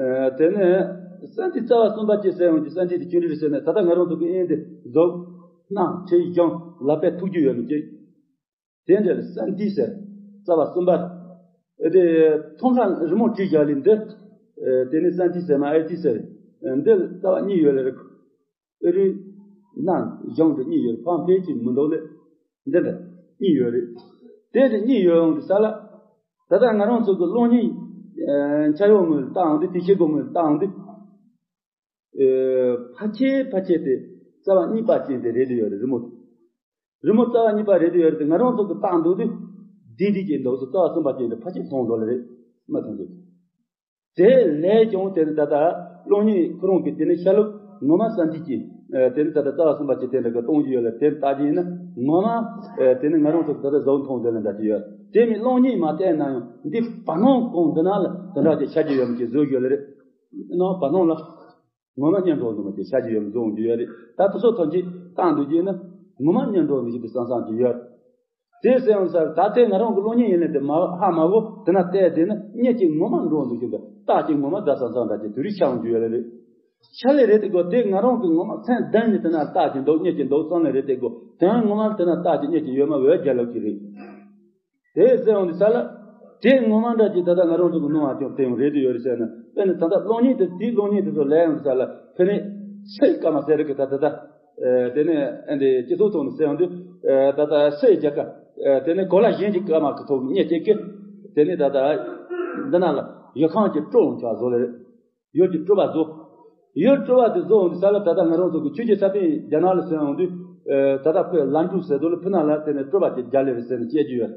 ཨ་དེ་ནས་སན་ཏི་རྩ་བ་གསུམ་པ་ཅིག་ཟེར་འོང་གི་སན་ཏི་དེ་ཅི་འདྲ་རེད་ཟེར་ན་ད་ལྟ་ང་རང་ཚོ་གི་དབྱིན་དེ་གཟུགས། སྣ། ཁྲི། གཞུང་། ལག་པའི་ཐུག་རྒྱུ་ཡོད་མི་ཅིག་དེ་འདྲ་ལ་སན་ཏི་ཟེར། རྩ་བ་གསུམ་པ། ཨེ་དེ་ཐོང་ཁ་རི་མོ་བྲིས་བཞག་ལེ་འདི། ཨེ་དེ་ནི་སན་ཏི་ཟེར་མ་ཨེ་ཏི་ཟེར། ཨེ་འདི་ལ་རྩ་བ་གཉིས་ཡོད་ལེ་རེད། ཨེ་རི། སྣ། གཞུང་དེ་གཉིས་ཡོད་རེད། ཕར་འཕེལ་གྱི་མི་འདུག་ལེ། འདི་འདྲ་གཉིས་ཡོད་རེད། དེ་འདྲ་གཉིས་ཡོད་འོང་དུས་ས་ལ། ད་ལྟ་ང་རང་ཚོ་གི་གློག་བརྙན། ཨེ་འཆར་ཡོད་ངོས་ལ་བལྟ་འོང་དུས་དེ་ཤེལ་སྒོ་ངོས་ལ་བལྟ་འོང་དུས། ཨེ་ཕལ་ཆེར་ཕལ་ཆེར་དེ་རྩ་བ་གཉིས་པ་ཅན་དེ་རེད་དེ་ཡོད་རེད་རི་མོ་དེ། རི་མོ་རྩ་བ་གཉིས་པ་རེད་དེ་ཡོད་རེད་དེ་ང་རང་ཚོ་གི་བལྟ་འདུག་དུས། བདེ་བདེ་ཅན་འདུག་སོ་རྩ་བ་གསུམ་པ་ཅན་དེ་ཕལ་ཆེར་མཐོང་འགྲོ་ལེ་རེད། མ་མཐོང་འདུག་དེ་ལས་ཀྱང་དེ་ནི་ད་ལྟ་གློག་བརྙན་ཁོ་རང་གི་དེ་ནི་ཤར་ལུགས་ ངོ་མ་བསམ་གྱིས་ཀྱིས། ཨ། དེ་ནི་ད་ལྟ་རྩ་བ་གསུམ་པ་ཅིག་དེ་འདྲ་གི་གཏོང་རྒྱུ་ཡོད་ལ། དེ་ལྟ་རྒྱུ་ཡིན་ན་ངོ་མ། ཨ། དེ་ནི་ང་རང་ཚོ་ད་ལྟ་བཟོ་མཐོང་དེ་ལ་འདྲ་ཅིག་ཡོད། དེ་མིན་གློག་བརྙན་མ་བལྟས་ན་ཡང་འདི་བར་སྣང་གང་འདི་ན་ལ་དེ་འདྲ་ཅིག་ཆ་རྒྱུས་ཡོད་མི་ཅིག་བཟོ་རྒྱུ་ལ་རེད། ནང་བར་སྣང་ལ། ངོ་མ་སྙན་གྲགས་འདུག་མ་དེ་ཤ་ཅིག་ཡོད་མི་བཟོ་འོང་རྒྱུ་ཡོད་རེད། ད་དེ་ཚོ་ཐམས་ཅད་བཏང་འདུག་རྒྱུ་ན་ངོ་མ་སྙན་གྲགས་འདུག་རྒྱུ་དེ་བསམ་བསམ་གྱི་ཡོད། དེ་ཟེར་ཡང་ཟེར། ད་ལྟའི་ང་རང་གི་གློག་བརྙན་ཡིན་ན་དེ་མ་ཧ་མ་གོ། དེ་ན་བལྟས་དེ་ན་སྙན་གྱི་ངོ་མ་འགྲོ་འདུག་རྒྱུ་འདི་རྟགས་ཀྱི་ངོ་མ་ད་བསམ་བསམ་འདྲ་ཅིག་དེ་རིགས་ཤར་འོང་རྒྱུ་ཡོད་རེད། ཤར་ལེ་རེད་དེ་གོ། དེ་ང་རང་གི་ངོ་མ་མཚན་ལྡན་ནས་དེ་ན་རྟགས་ཀྱི་འདུག་སྙན་གྱི་འདུག་བསམ་ལེ་རེད་དེ་གོ། དོན་ངོ་མ་དེ་ན་རྟགས་ཀྱི་སྙན་གྱི་ཡོད་མ་འོས་རྒྱལ་ལོ་གི་རེད། དེ་ཟེར་འོང་དུས་ས་ལ། དེ་ངོ་མ་འདྲ་ཅིག་ད་ལྟ་ང་རང་ཚོ་གི་སྣང་བ་ཅུང་དེ་ཡང་རེད་དུ་ཡོད་རེད་ཟེར་ན། དཔེར་ན་ད་ལྟ་གློག་བརྙན་དེ་དེའི་གློག་བརྙན་དེ་ཚོ་ལས་འོང་དུས་ས་ལ། དེ་ནས་སའི་སྐར་མ་ཟེར་གི་ད་ད་ལྟ། ཨེ། དེ་ནས་ཨེ་འདི་སྤྱི་ཚོགས་ཐོག་ནས་ཟེར་འོང་དུས། ཨེ། ད་ལྟ་སའི་རྒྱལ་ཁབ། ཨེ། དེ་ནས་གོ་ལ་གཞན་གྱི་སྐར་མ་གི་ཐོག་ནས་སྙན་སྐྱེལ་གི། དེ་ནས་ད་ལྟ་འདི་ན་ལ་ཡུལ་ཁམས་ཀྱི་སྤྲོ་འོང་ཆ་བཟོ་ལེ་རེད། ཡུལ་གྱི་སྤྲོ་བ་བཟོ། ཡུལ་སྤྲོ་བ་དེ་བཟོ་འོང་དུས་ས་ལ། ད་ལྟ་ང་རང་ཚོ་གི་ཆོས་ཀྱི་ས་པཎ་རྒྱ་ནག་ལ་སོན་འོང་དུས། ཨེ། ད་ལྟ་ཁོས་ལན་གྲུ་ཟེར་དུས་ལ་ཕུ་ན་ལ་དེ་ནས་སྤྲོ་བ་དེ་རྒྱ་ལེ་རེད་ཟེར་ནས་བཤད་རྒྱུ་ཡོད།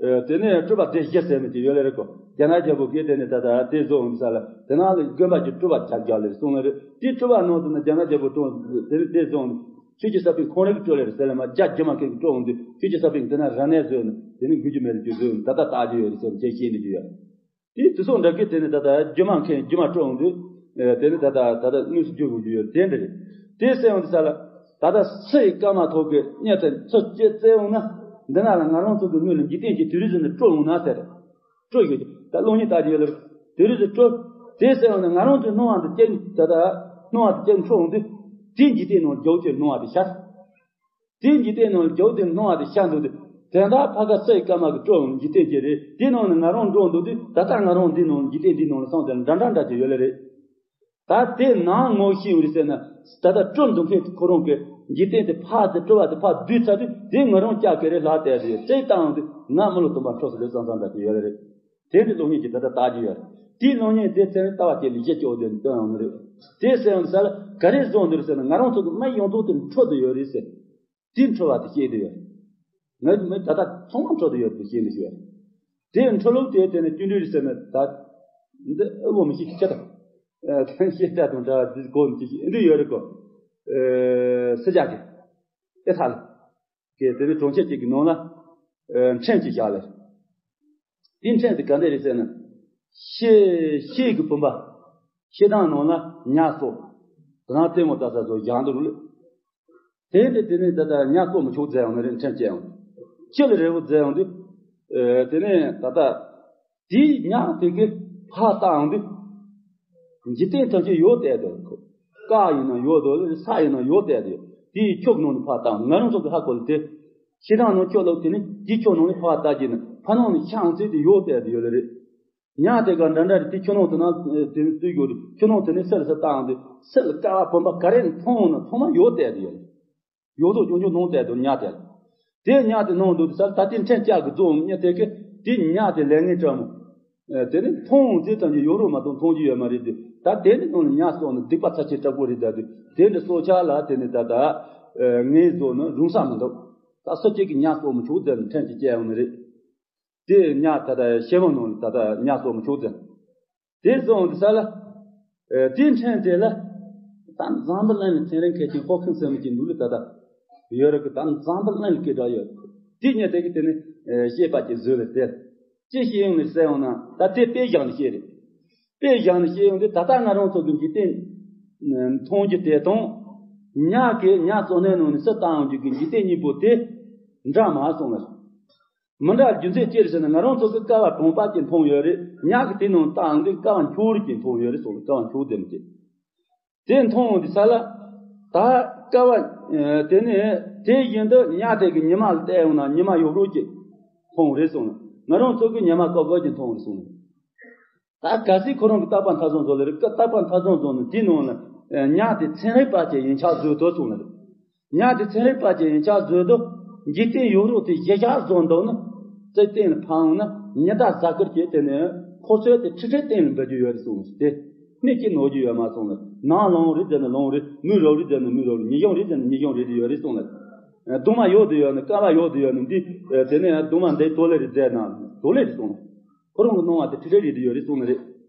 ཨེ། དེ་ནས་སྤྲོ་བ་དེ་བཞི་ཟེར་ནས་དེ་ཡོད་ལེ་རེད་གོ། རྒྱ་ནག་རྒྱལ་པོ་གིས་དེ་ནས་ད་ལྟ་དེ་བཟོ་འོང་དུས་ས་ལ། དེ་ནང་ལ་དགོན་པ་གྱི་སྤྲོ་བ་རྒྱ་རྒྱ་ལེ་རེད་གསུངས་ལེ་རེད། དེ་སྤྲོ་བ་ནང་དུ་ན་རྒྱ་ནག་རྒྱལ་པོ་སྤྲོ་དེ་ནས་དེ་བཟོ་འོང་དུས། ཆོས་ཀྱི་ས་པཎ་ཁོང་རང་གི་སྤྲོ་ལེ་རེད་ཟེར་ལེ་མ། རྒྱ་རྒྱུ་མ་མཁན་གྱི་སྤྲོ་འོང་དུས། ཆོས་ཀྱི་ས་པཎ་གྱིས་དེ་ན་ར་ནས་བཟོས་ནས་དེ་ནས་འགུལ་རྒྱུ་མེད་ལ་རྒྱུ་བཟོས་ནས་ད་ལྟ་བཏགས་རྒྱུ་ཡོད་རེད་ཟེར་ནས་བཤད་ནས་རྒྱུ་ཡོད། དེ་དེ་ཚོ་འདྲ་གི་དེ་ནི་ད་ལྟ་རྒྱུ་མ་མཁན་རྒྱུ་མ་སྤྲོ་འོང་དུས། ཨེ། དེ་ནི་ད་ལྟ་ད་ལྟ་དངོས་སུ་བརྗོད་དགོས་རྒྱུ་ཡོད། དེ་འདྲ་རེད། དེ་ཟེར་འོང་དུས་ས་ལ། ད་ལྟ་སའི་སྐར་མ་ཐོག་གི་སྙན་དེ་ཚོ་སྐྱེ་བཙལ་འོང་ན། འདི་ན་ལ་ང་རང་ཚོ་གི་དངོས་ལ་འཇིག་རྟེན་གྱི་ཊུ་རི་ཛིམ་ནི་སྤྲོ་འོང་ན་ཟེར། སྤྲོ་ཡོད་ཀྱི་ད་གློག་བརྙན་ལྟ་རྒྱུ་ཡོད་ལ། ཊུ་རི་ཛིམ་སྤྲོ། དེ་ཟེར་འོང་ན་ང་རང་ཚོའི་སྣང་བ་འདི་སྐྱེ། ད་ལྟ་སྣང་བ་འདི་སྐྱེ་འཕྲོ་འོང་དུས། དེ་འཇིག་རྟེན་ནང་རྒྱུ་ཅེས་སྣང་བ་དེ་ཤར། དེའི་འཇིག་རྟེན་ནང་རྒྱུ་དེ་སྣང་བ་དེ་ཤར་འདུག་དུས། དེ་འདྲ་ཕ་ག་སའི་སྐར་མ་གི་སྤྲོ་འོང་འཇིག་རྟེན་ཅིག་རེད། དེའི་ནང་ནས་ང་རང་འགྲོ་འདུག་དུས། ད་ལྟ་ང་རང་འདི་ནང་འཇིག་རྟེན་འདིའི་ནང་ལ་སོང་དེ་འདྲ་འདྲ་འདྲ་ཅིག་ཡོད་ལེ་རེད། ད་དེ་ནང་ངོ་ཤེས་འོང་རེད་ཟེར་ན། ད་ལྟ་སྤྲོ་འདུག་མཁན་ཁོ་རང་གི་འཇིག་རྟེན་དེ་ཕར་དེ་སྤྲོ་བ་དེ་ཕར་བསྡུས་ཚར་དུས། དེ་ང་རང་ལྕགས་ཀྱི་རེད་ལྷག་བལྟས་དུས། རྩེ་བཏང་དུས་ང་མི་ལོ་སྟོན་པ་འཕྲོག་སུ་རེད་བསམ་བསམ་འདྲ་ཅིག་ཡོད་ལེ་རེད། དེ་འདྲའི་གློག་བརྙན་ཅིག་ད་ལྟ་ལྟ་རྒྱུ་ཡོད་རེད། དེའི་གློག་བརྙན་དེ་ཚན་རིག་ལྟ་བ་ཅན་ལ་གཞི་བཅོལ་དེ་སྟོན་ཡོང་ནི་རེད། དེ་ཟེར་ཡོང་དུས་ས་ལ་ག་རེ་བཟོ་འདུག་ཟེར་ན། ང་རང་ཚོ་གི་མི་ཡོངས་རྫོགས་དེ་འཕྲོད་དུ་ཡོད་རེད་ཟེར། དེ་འཕྲོད་པ་དེ་ཤེས་དུ་ཡོད། ང་མི་ད་ལྟ་ཚང་མ་འཕྲོད་དུ་ཡོད་དེ་ཤེས་ནི་ཞིག་ཡོད། དེ་འཕྲོད་ལུགས་དེ་དེ་ནི་ཅི་འདྲ་རེད་ཟེར་ན། ད་འདི་ཨེ་འོ་མི་ཤེས་ཁྱེད་དང་། ཨ། དེ་ཤེས་བྱ་དང་འདྲ་བ་འདི་གོ་མི་ཤེས་ཤེས་འདི་ཡོད་རེད་གོ། ཨ། སི་ཇ་གི་ཨེ་ཐ་ལ་གི་དེ་ནི་གྲོང་ཁྱེར་གཅིག་གི་ནང་ལ། ཨ། ཕྲན་གཅིག་བཞག་ལེ། དེའི་ཕྲན་དེ་ག་འདྲ་རེད་ཟེར་ན། ཤེལ། ཤེལ་གྱི་བུམ་པ། ཤེལ་དང་ནང་ལ་ཉ་སོགས། དེ་རང་ལྟད་མོ་ལྟ་ས་སོགས་བཞག་འདུག་ལེ། དེ་འདྲ་དེ་ནས་ད་ལྟ་ཉ་སོགས་མི་ཆོག་ཟེར་ཡང་ནི་རེད། ཕྲན་བཅད་ཡང་། ཁྱི་ལ་རེ་བོ་ཟེར་ཡང་དུས། ཨེ། དེ་ནས་ད་ལྟ་དེའི་ཉ་དེ་གི་ཕར་བལྟ་ཡང་དུས། འཇིག་རྟེན་ཐམས་ཅད་ཡོད་བལྟས་འདུག་སྐར་ཡིན་ན་ཡོད་འདུག་ལེ། ས་ཡིན་ན་ཡོད་བལྟས་འདུག་དེའི་ཁྱུག་ནང་ནས་ཕར་བལྟ་ཡང་། ང་རང་ཚོ་གི་ཧ་གོ་ལེ། དེ་ཤེལ་དང་ནང་ཁྱུག་ལོག་དེ་ནི་དེའི་ཁྱུག་ནང་ནས་ཕར་བལྟ་རྒྱུ་ནི་ཕ་ནང་ནས་ཤང་ཚེ་དེ་ཡོད་བལྟས་འདུག་ཡོད་ལེ་རེད། ཉ་དེ་ག་འདྲ་འདྲ་རེད། དེ་ཁྱུ་ནང་དུ་ན་དེ་བཙུགས་ཡོད་རེད། ཁྱུ་ནང་དེ་ནས་སིལ་སིལ་བཏང་དུས་སིལ་དཀར་བ་བུམ་པ་ག་རེ་མཐོང་ན་ཐོག་མ་ཡོད་བལྟས་དུ་ཡོད་རེད། ཡོད་དོ་ཅུང་ཅུང་མཐོང་བལྟས་དུ་ཉ་དེ་ལ། དེ་ཉ་དེ་ནང་དུ་ས་ད་དེ་ཕྲན་ལྕགས་ཀྱི་རྫོང་ཉ་དེ་གི་དེ་ཉ་དེ་ལས་ངན་དྲག་མོ། ཨ། དེ་ནི་མཐོང་དེ་ཙམ་གྱི་ཡོད་རོགས་མ་གཏོགས་མཐོང་རྒྱུ་ཡོད་མ་རེད་དེ། ད་དེ་ནི་ནང་ལ་ཉ་སོགས་ནི་སྡིག་པ་ཚ་ཆེ་དྲག་པོ་རེད། ད་དེ་དེ་འདྲ་སྲོག་ཆགས་ལ་དེ་ནི་ད་ད་ངན་བཟོ་ནི་རུང་ས་མི་འདུག་ད་སུ་གཅིག་གི་ཉ་སོགས་མི་ཆོག་ཟེར་ནས་ཕྲན་གཅིག་བཅད་ཡོང་ནི་རེད། དེ་ཉ་ད་ལྟ་ཤེལ་མོ་ནང་ལ་ད་ལྟ་ཉ་སོགས་མི་ཆོག་ཟེར། དེ་སོང་དུས་ས་ལ། ཨེ། དེའི་ཕྲན་དེ་ལ་ད་འཛམ་བུ་གླིང་ལ་ཚན་རིག་མཁས་ཅན་ཧོ་ཁིང་ཟེར་མི་གཅིག་འདུག་ལེ། ད་ལྟ་ཡོད་རེད་གི། ད་འཛམ་བུ་གླིང་ལ་སྐད་གྲགས་ཡོད། དེ་ཉིད་དེ་གི་དེ་ནི། ཨེ། བཤད་པ་ཅིག་བཟོས་ལེ། དེ་ཅི་བཤད་ཡོང་ནས་ཟེར་ཡོང་ན། ད་དེ་དཔེ་བཞག་ནས་བཤད་རེད། དཔེ་བཞག་ནས་བཤད་ཡོང་དུས་ད་ལྟ་ང་རང་ཚོ་གི་འཇིག་རྟེན་མཐོང་རྒྱུ་དེ་དང་། ཉ་གི་ཉ་བཙོ་གནས་ནང་ནས་སུ་བཏང་ཡོང་རྒྱུ་གི་འཇིག་རྟེན་གཉིས་པོ་དེ་འདྲ་མ་སོང་ལ། མི་འདྲ་རྒྱུ་མཚན་ཅི་རེད་ཟེར་ན། ང་རང་ཚོ་གི་ཀ་བ་གྲོང་པ་ཅིག་མཐོང་ཡོད་རེད། ཉ་གི་དེ་ནང་བཏང་དུས་ཀ་བ་འཁྱུག་རེ་ཅིག་མཐོང་ཡོད་རེད་སོང་། ཀ་བ་འཁྱུག་དེ་མི་ཅིག་དེ་མཐོང་འོང་དུས་ས་ལ། ད་ཀ་བ་དེ་ནས་དེ་བཞིན་དུ་ཉ་དེ་གི་ཉི་མ་ལ་བལྟས་ཡོང་ན་ཉི་མ་ཡོད་རོགས་ཅིག་མཐོང་རེད་སོང་། ང་རང་ཚོ་གི་ཉི་མ་ཀོ་ཀོ་ཅིག་མཐོང་རེད་སོང་། ད་གལ་སྲིད་ཁོ་རང་གི་རྟག་པར་མཐའ་བཟུང་བཟོ་ལེ་རེད། རྟག་པར་མཐའ་བཟུང་བཟོ་ནས་དེའི་ནང་ལ་ཉ་དེ་ཚན་རིག་པ་ཅིག་ཡིན་ཆགས་བཟོས་ཐུབ་སོང་ལེ་རེད། ཉ་དེ་ཚན་རིག་པ་ཅིག་ཡིན་ཆགས་བཟོས་དུས། འཇིག་རྟེན་ཡོད་རོགས་དེ་གཞི་བཞག་བཟོ་འདུག་ན། རྩིག་སྟེང་ལ་འཕངས་ན་ཉི་ཟླ་གཟའ་སྐར་གྱི་དེ་ནས་འཁོར་ཚོས་དེ་ཁྲི་ཁྲི་སྟེང་ལ་འབུད་རྒྱུ་ཡོད་རེད་གསུངས་ཏེ། སྣེ་གཅིག་ནོར་རྒྱུ་ཡོད་མ་སོང་ལ། ནང་ལོང་རེད་ཟེར་ན་ལོང་རེད། མི་རོ་རེད་ཟེར་ན་མི་རོ་རེད། ཉི་གཞོན་རེད་ཟེར་ན་ཉི་གཞོན་རེད་དེ་ཡོད་རེད་གསུངས་ལ། གདུང་མ་ཡོད་དེ་ཡོད་ན། ཀ་བ་ཡོད་དེ་ཡོད་ན། འདི་དེ་ནས་གདུང་མ་འདི་དོ་ལེ་རེད་ཟེར་ན་དོ་ལེ་རེད་གསུངས་ལ། ཁོ་རང་གི་སྣང་བ་དེ་ཁྲི་ཁྲི་རེད་དེ་ཡོད་རེད་གསུངས་ལ་རེད།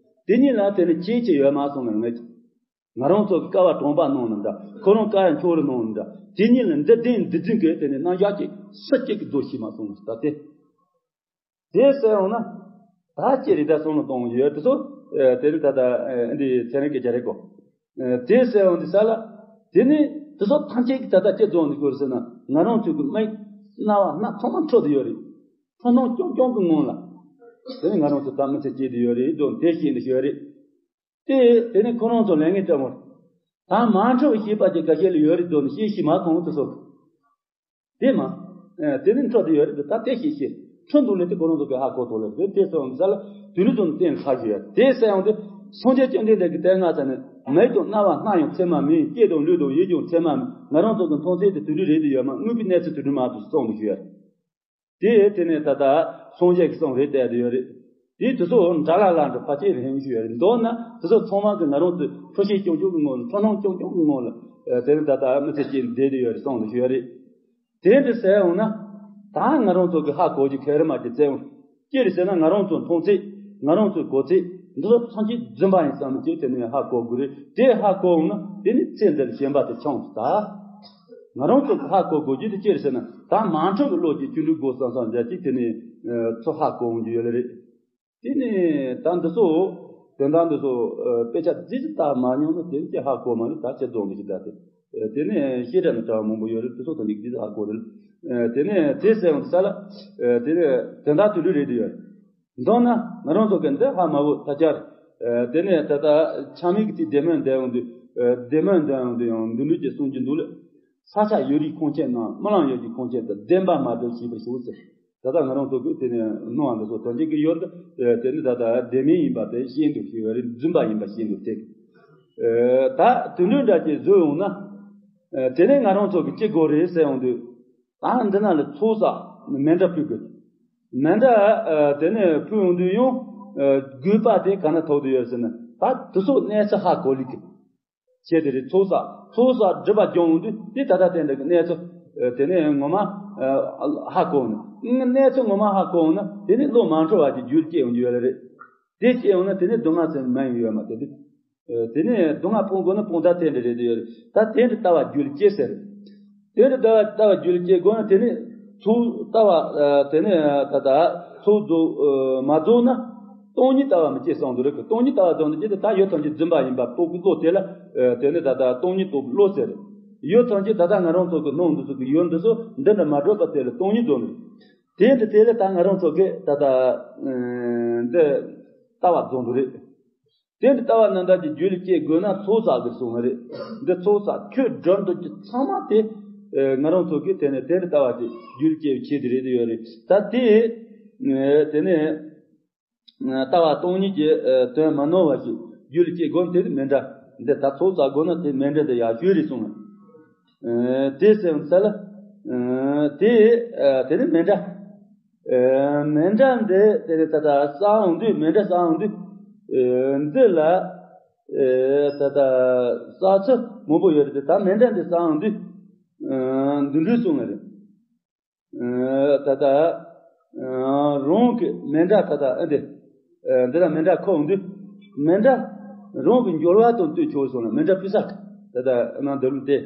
དེ་གཉིས་ལ་དེ་ནས་ཁྱད་ཆེ་ཡོད་མ་སོང་ལ། ངས། ང་རང་ཚོ་གི་ཀ་བ་གྲངས་པ་གནང་ནི་འདྲ། ཁོ་རང་ཀ་ཡ་འཁྱོག་རི་གནང་ནི་འདྲ། དེ་གཉིས་ལ་འདི་བདེན་འདི་རྫུན་གི་དེ་ནས་རྣམ་གཞག་ཅིག་སུ་གཅིག་གིས་རྫོགས་ཤེས་མ་སོང་ད་དེ། དེ་ཟེར་འོང་ན། ད་ཅི་རེད་ད་སོང་ལ་གཏོང་ཡོད་དེ་ཚོ། དེ་ནི་ད་ལྟ་འདི་ཚན་རིག་གི་རྒྱ་རེད་གོ། དེ་ཟེར་འོང་དུས་ས་ལ། དེ་ནི་དེ་ཚོ་ཐམས་ཅད་ཀྱིས་ད་ལྟ་ཅི་རྫོགས་འདུག་ཟེར་ན། ང་རང་ཚོ་གི་མིག་རྣ་བ་སྣ་ཚང་མ་འཁྲུལ་དུ་ཡོད་རེད། འཁྲུལ་སྣང་རྐྱང་རྐྱང་གི་ངང་ལ། དེ་ནི་ང་རང་ཚོ་ད་མི་ཚེ་སྐྱེལ་དུ་ཡོད་རེད་དོན་དེ་ཤེས་འདུག་ཡོད་རེད། དེ་དེ་ནི་ཁོ་རང་ཚོ་ལས་ངན་ལྟ་བུ། ད་མ་འཁྲུལ་བའི་ཤེས་པ་ཅིག་ག་ཤེད་ལ་ཡོད་རེད་དོན་ཤེས་ཤེས་མ་ཐོང་དུ་སོགས། དེ་མ། དེ་ནི་འཕྲོ་དེ་ཡོད་རེད་དེ་ད་དེ་ཤེས་ཤེས་འཕྲོ་འདུག་ལས་དེ་ཁོ་རང་ཚོ་གི་ཧ་གོ་ཐོག་ལས་རེད་དེ་ཚོ་འོང་ས་ལ་དུས་རིག་ཙམ་གཏན་ཁ་ཞུ་ཡ་དེ་ཟེར་ཡོང་དུས་སངས་རྒྱས་བཅོམ་ལྡན་འདས་ཀྱི་དེ་སྔ་ས་ནས་མིག་དང་རྣ་བ་སྣ་ཡང་ཚད་མ་མིན། ལྕེ་དང་ལུས་དང་ཡིད་ཀྱང་ཚད་མ་མིན། ང་རང་ཚོ་གི་མཐོང་ཚད་དེ་དུས་རིག་རེད་དེ་ཡོད་མ་དངོས་པོའི་གནས་ཚུལ་དུས་རིག་མ་དུ་གསུངས་ནས་ཞུ་ཡ། དེ་དེ་ནས་ད་ལྟ་སངས་རྒྱས་ཀྱི་གསུང་རེད་བལྟས་དེ་ཡོད་རེད། དེ་དེ་ཚོ་འདྲ་ལ་ལ་འདྲ་ཕལ་ཆེར་རེད་ཞུ་ཡ་རེད་མདོར་ན་དེ་ཚོ་ཚང་མ་གི་ང་རང་ཚོའི་འཁྲུལ་ཤེས་རྐྱང་རྐྱང་གི་ངོ་ལ་འཁྲུལ་སྣང་རྐྱང་རྐྱང་གི་ངོ་ལ་དེ་ནས་ད་ལྟ་མི་ཚེ་སྐྱེལ་བསྡད་དེ་ཡོད་རེད་གསུངས་ནས་ཞུ་ཡ་རེད། དེ་འདྲ་ཟེར་འོང་ན། ད་ང་རང་ཚོ་གི་ཧ་གོ་རྒྱུ་ག་རེ་མ་རྒྱུ་བཙན་འོང་། ཅི་རེད་ཟེར་ན་ང་རང་ཚོ་མཐོང་ཚད། ང་རང་ཚོའི་གོ་ཚད། འདི་ཚོ་ཐམས་ཅད་རྫུན་པ་ཡིན་བསམ་གྱི་དེ་ནས་ཧ་གོ་དགོས་རེད། དེ་ཧ་གོ་འོང་ན་དེ་ནི་ཚེ་འདིར་ཞེན་པ་དེ་ཆུང་དུ་ད། ང་རང་ཚོ་གི་ཧ་གོ་དགོས་རྒྱུ་དེ་ཅི་རེད་ཟེར་ན་ད་མ་འཁྲུལ་གྱི་བློ་གྱིས་ཅི་འདྲ་དགོས་བསམ་བསམ་མཛད་ཀྱི་དེ་ནས་ཚོ་ཧ་གོ་འོང་རྒྱུ་ཡོད་ལེ་རེད། དེ་ནས་ད་འདི་ཚོ་དོན་དག་འདི་ཚོ་དཔེ་ཆ་རྫིག་རྫིག་ལྟ་མ་མྱོང་ན་དེ་ནི་ཅི་ཧ་གོ་མ་རེད། ད་ཅི་རྫོང་འདི་ཞིག་ད་དེ། དེ་ནས་བཤད་གྲྭ་ནས་གྲྭ་བ་མང་པོ་ཡོད་རེད། དེ་ཚོ་དང་ཉིག་ཙིག་ཧ་གོ་རེད། དེ་ནས་དེ་ཟེར་ཡོང་ས་ལ། དེ་ནས་དོན་དག་དུ་ལུས་རེད་དུ་ཡོད། མདོར་ན་ང་རང་ཚོ་གི་འདི་ཧ་མ་བོ་ད་ཆར། དེ་ནས་ད་ལྟ་ཆ་མིག་གི་ཚིག་བདེ་སྨོན་འདོན་ཡོང་དུས། བདེ་སྨོན་འདོན་ཡོང་དུས་ཡང་འདི་འདྲ་ཅིག་གསུང་རྒྱུ་འདུག་ལ། ས་ཆ་ཡོད་རིགས་ཁོང་ཆེན་ན་རྨི་ལམ་ཡོད་ཀྱི་ཁོང་ཆེན་དུ་བདེན་པ་མ་གྲུབ་ཤེས་པར་ཞུ་ཟེར། ད་ལྟ་ང་རང་ཚོ་གིས་དེ་ནས་སྣང་བ་འདི་ཚོ་དོན་གཅིག་གི་ཡོད་དེ་ནི་ད་ལྟ་བདེན་མིན་ཡིན་པ་དེ་ཤེས་འདུག་ཤེས་པ་རེད། རྫུན་པ་ཡིན་པ་ཤེས་འདུག་དེ། ད་དུད་འགྲོ་འདྲ་ཅིག་བཟོས་ཡོང་ན། དེ་ནས་ང་རང་ཚོ་གི་ཅི་དགོས་རེད་ཟེར་ཡོང་དུས། ད་འདི་ན་ལ་ཚོགས་བསགས་མཎྜལ་ཕུལ་དགོས། མཎྜལ་དེ་ནས་ཕུལ་ཡོང་དུས་ཡང་དགོས་པ་དེ་ག་ན་ཐོག་ཏུ་ཡོད་ཟེར་ན་ད་དེ་ཚོ་གནས་ཚུལ་ཧ་གོ་ལི་གི། བྱས་དེ་རེད། ཚོགས་བསགས་ཚོགས་བསགས་སྒྲུབ་པ་སྦྱོང་ཡོང་དུས་དེ་ད་ལྟ་དེ་འདྲ་གི་གནས་ཚུལ་དེ་ནས་ངོ་མ་ཧ་གོ་ནས་གནས་ཚུལ་ངོ་མ་ཧ་གོ་ཡོང་ན་དེ་ནས་བློ་མ་འཁྲུལ་བ་གི་རྒྱུད་སྐྱེ་ཡོང་རྒྱུ་ཡོད་ལ་རེད། དེ་སྐྱེ་ཡོང་ན་དེ་ནས་སྡུག་བསྔལ་ཟེར་མ་ཡིན་ཡོད་མ་དེ་དུས། དེ་ནས་སྡུག་བསྔལ་སྤོང་དགོས་ན་སྤོང་ཐབས་དེ་འདྲ་རེད་དེ་ཡོད་རེད། ད་དེ་འདྲ་ལྟ་བ་རྒྱུད་སྐྱེ་ཟེར། དེ་འདྲ་ལྟ་བ་ལྟ་བ་རྒྱུད་སྐྱེ་དགོས་ན་དེ་ནས་ཚོགས་ལྟ་བ་དེ་ནས་ད་ལྟ་ཚོགས་རྫོགས་མ་རྫོགས་ན་སྟོང་ཉིད་ལྟ་བ་མི་སྐྱེ་གསུངས་འདུག་རེད། སྟོང་ཉིད་ལྟ་བ་རྫོགས་ན་ཅི་སྟེ་ད་ཡོད་ཐམས་ཅད་རྫུན་པ་ཡིན་པ་རྟོགས་པའི་བློ་དེ་ལ་དེ་ནས་ད་ལྟ་སྟོང་ཉིད་རྟོགས་པའི་བློ་ཟེར། ཡོད་ཐམས་ཅད་ད་ལྟ་ང་རང་ཚོ་གི་སྣང་འདུ་ཚོགས་ཀྱི་ཡོད་འདུ་ཚོགས་འདི་འདྲ་མ་གྲུབ་པ་དེ་ལ་སྟོང་ཉིད་རྫོགས་འདུག་དེ་འདྲ་དེ་ལ་ད་ང་རང་ཚོ་གི་ད་ལྟ་འདི་ལྟ་བ་རྫོགས་འདུག་རེད། དེ་འདྲ་ལྟ་བ་རྣམ་དག་གི་རྒྱུད་ལ་སྐྱེ་དགོས་ན་ཚོགས་བསགས་དགོས་གསུངས་པ་རེད། འདི་ཚོགས་བསགས་ཆོས་སྒྲུབ་འདོད་ཀྱི་ཚང་མ་དེ་ང་རང་ཚོ་གིས་དེ་ནས་དེ་འདྲ་ལྟ་བ་དེ་རྒྱུད་ལ་སྐྱེ་བའི་ཆེད་དུ་རེད་དེ་ཡོད་རེད། ད་དེ་དེ་ནས་ལྟ་བ་སྟོང་ཉིད་ཀྱི་དོན་མ་ནོར་བ་ཞིག་རྒྱུད་ལ་སྐྱེ་དགོས་ན་དེ་ནི་མཎྜལ་འདི་ད་ཚོགས་བསགས་དགོས་ན་དེ་མཎྜལ་འདི་ཡག་ཤོས་རེད་གསུངས་པ། དེ་ཟེར་ས་ལ། དེ་དེ་ནི་མཎྜལ། མཎྜལ་འདི་དེ་ནི་ད་ལྟ་བསགས་འོང་དུས་མཎྜལ་བསགས་འོང་དུས། འདི་ལ་ད་ལྟ་བསགས་ཚུལ་མང་པོ་ཡོད་རེད་དེ་ད་མཎྜལ་འདི་བསགས་འོང་དུས། འདི་འདྲ་གསུངས་པ་རེད། ད་ལྟ་རང་གི་མཎྜལ་ད་ལྟ་ཨ་འདི། འདི་ལ་མཎྜལ་ཁོ་འོང་དུས། མཎྜལ་རང་གི་འབྱོར་བ་དང་བསྟུན་ཆོག་གསུངས་ལ་མཎྜལ་ཕུལ་ས་ད་ལྟ་ཨ་ནང་འདི་ལུགས་ཏེ།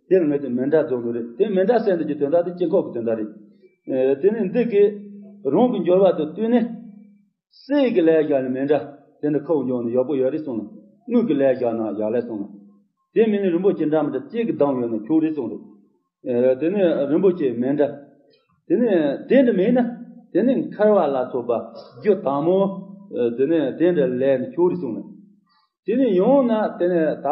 དེ་ལ་ངས་ཀྱི་མཎྜལ་རྫོགས་འདུག་རེད། དེ་མཎྜལ་ཟེར་འདི་ཀྱི་དོན་དག་དེ་དཀྱིལ་འཁོར་གྱི་དོན་དག་རེད། དེ་ནས་འདི་གི་རང་གི་འབྱོར་བ་དང་བསྟུན་ནས། གསེར་གྱི་ལས་བཞག་ནས་མཎྜལ་དེ་འདྲ་ཁོ་འོང་ན་ཡག་པོ་ཡོད་རེད་གསུངས་ལ། དངུལ་གྱི་ལས་བཞག་ན་ཡག་ལས་གསུངས་ལ། དེ་མིན་ན་རིན་པོ་ཆེ་འདྲ་མི་འདྲ་གཅིག་གི་གདམ་ཡོད་ན་ཆོག་རེད་གསུངས་རེད། དེ་ནས་རིན་པོ་ཆེ་མཎྜལ། དེ་ནས་དེ་འདྲ་མེད་ན་དེ་ནས་འཁར་བ་ལ་སོགས་པ་རྒྱུ་དྭངས་མོ། དེ་ནས་དེ་འདྲ་ལས་ནས་ཆོག་རེད་གསུངས་ལ། དེ་ནས་ཡང་ན་དེ་ནས་ད་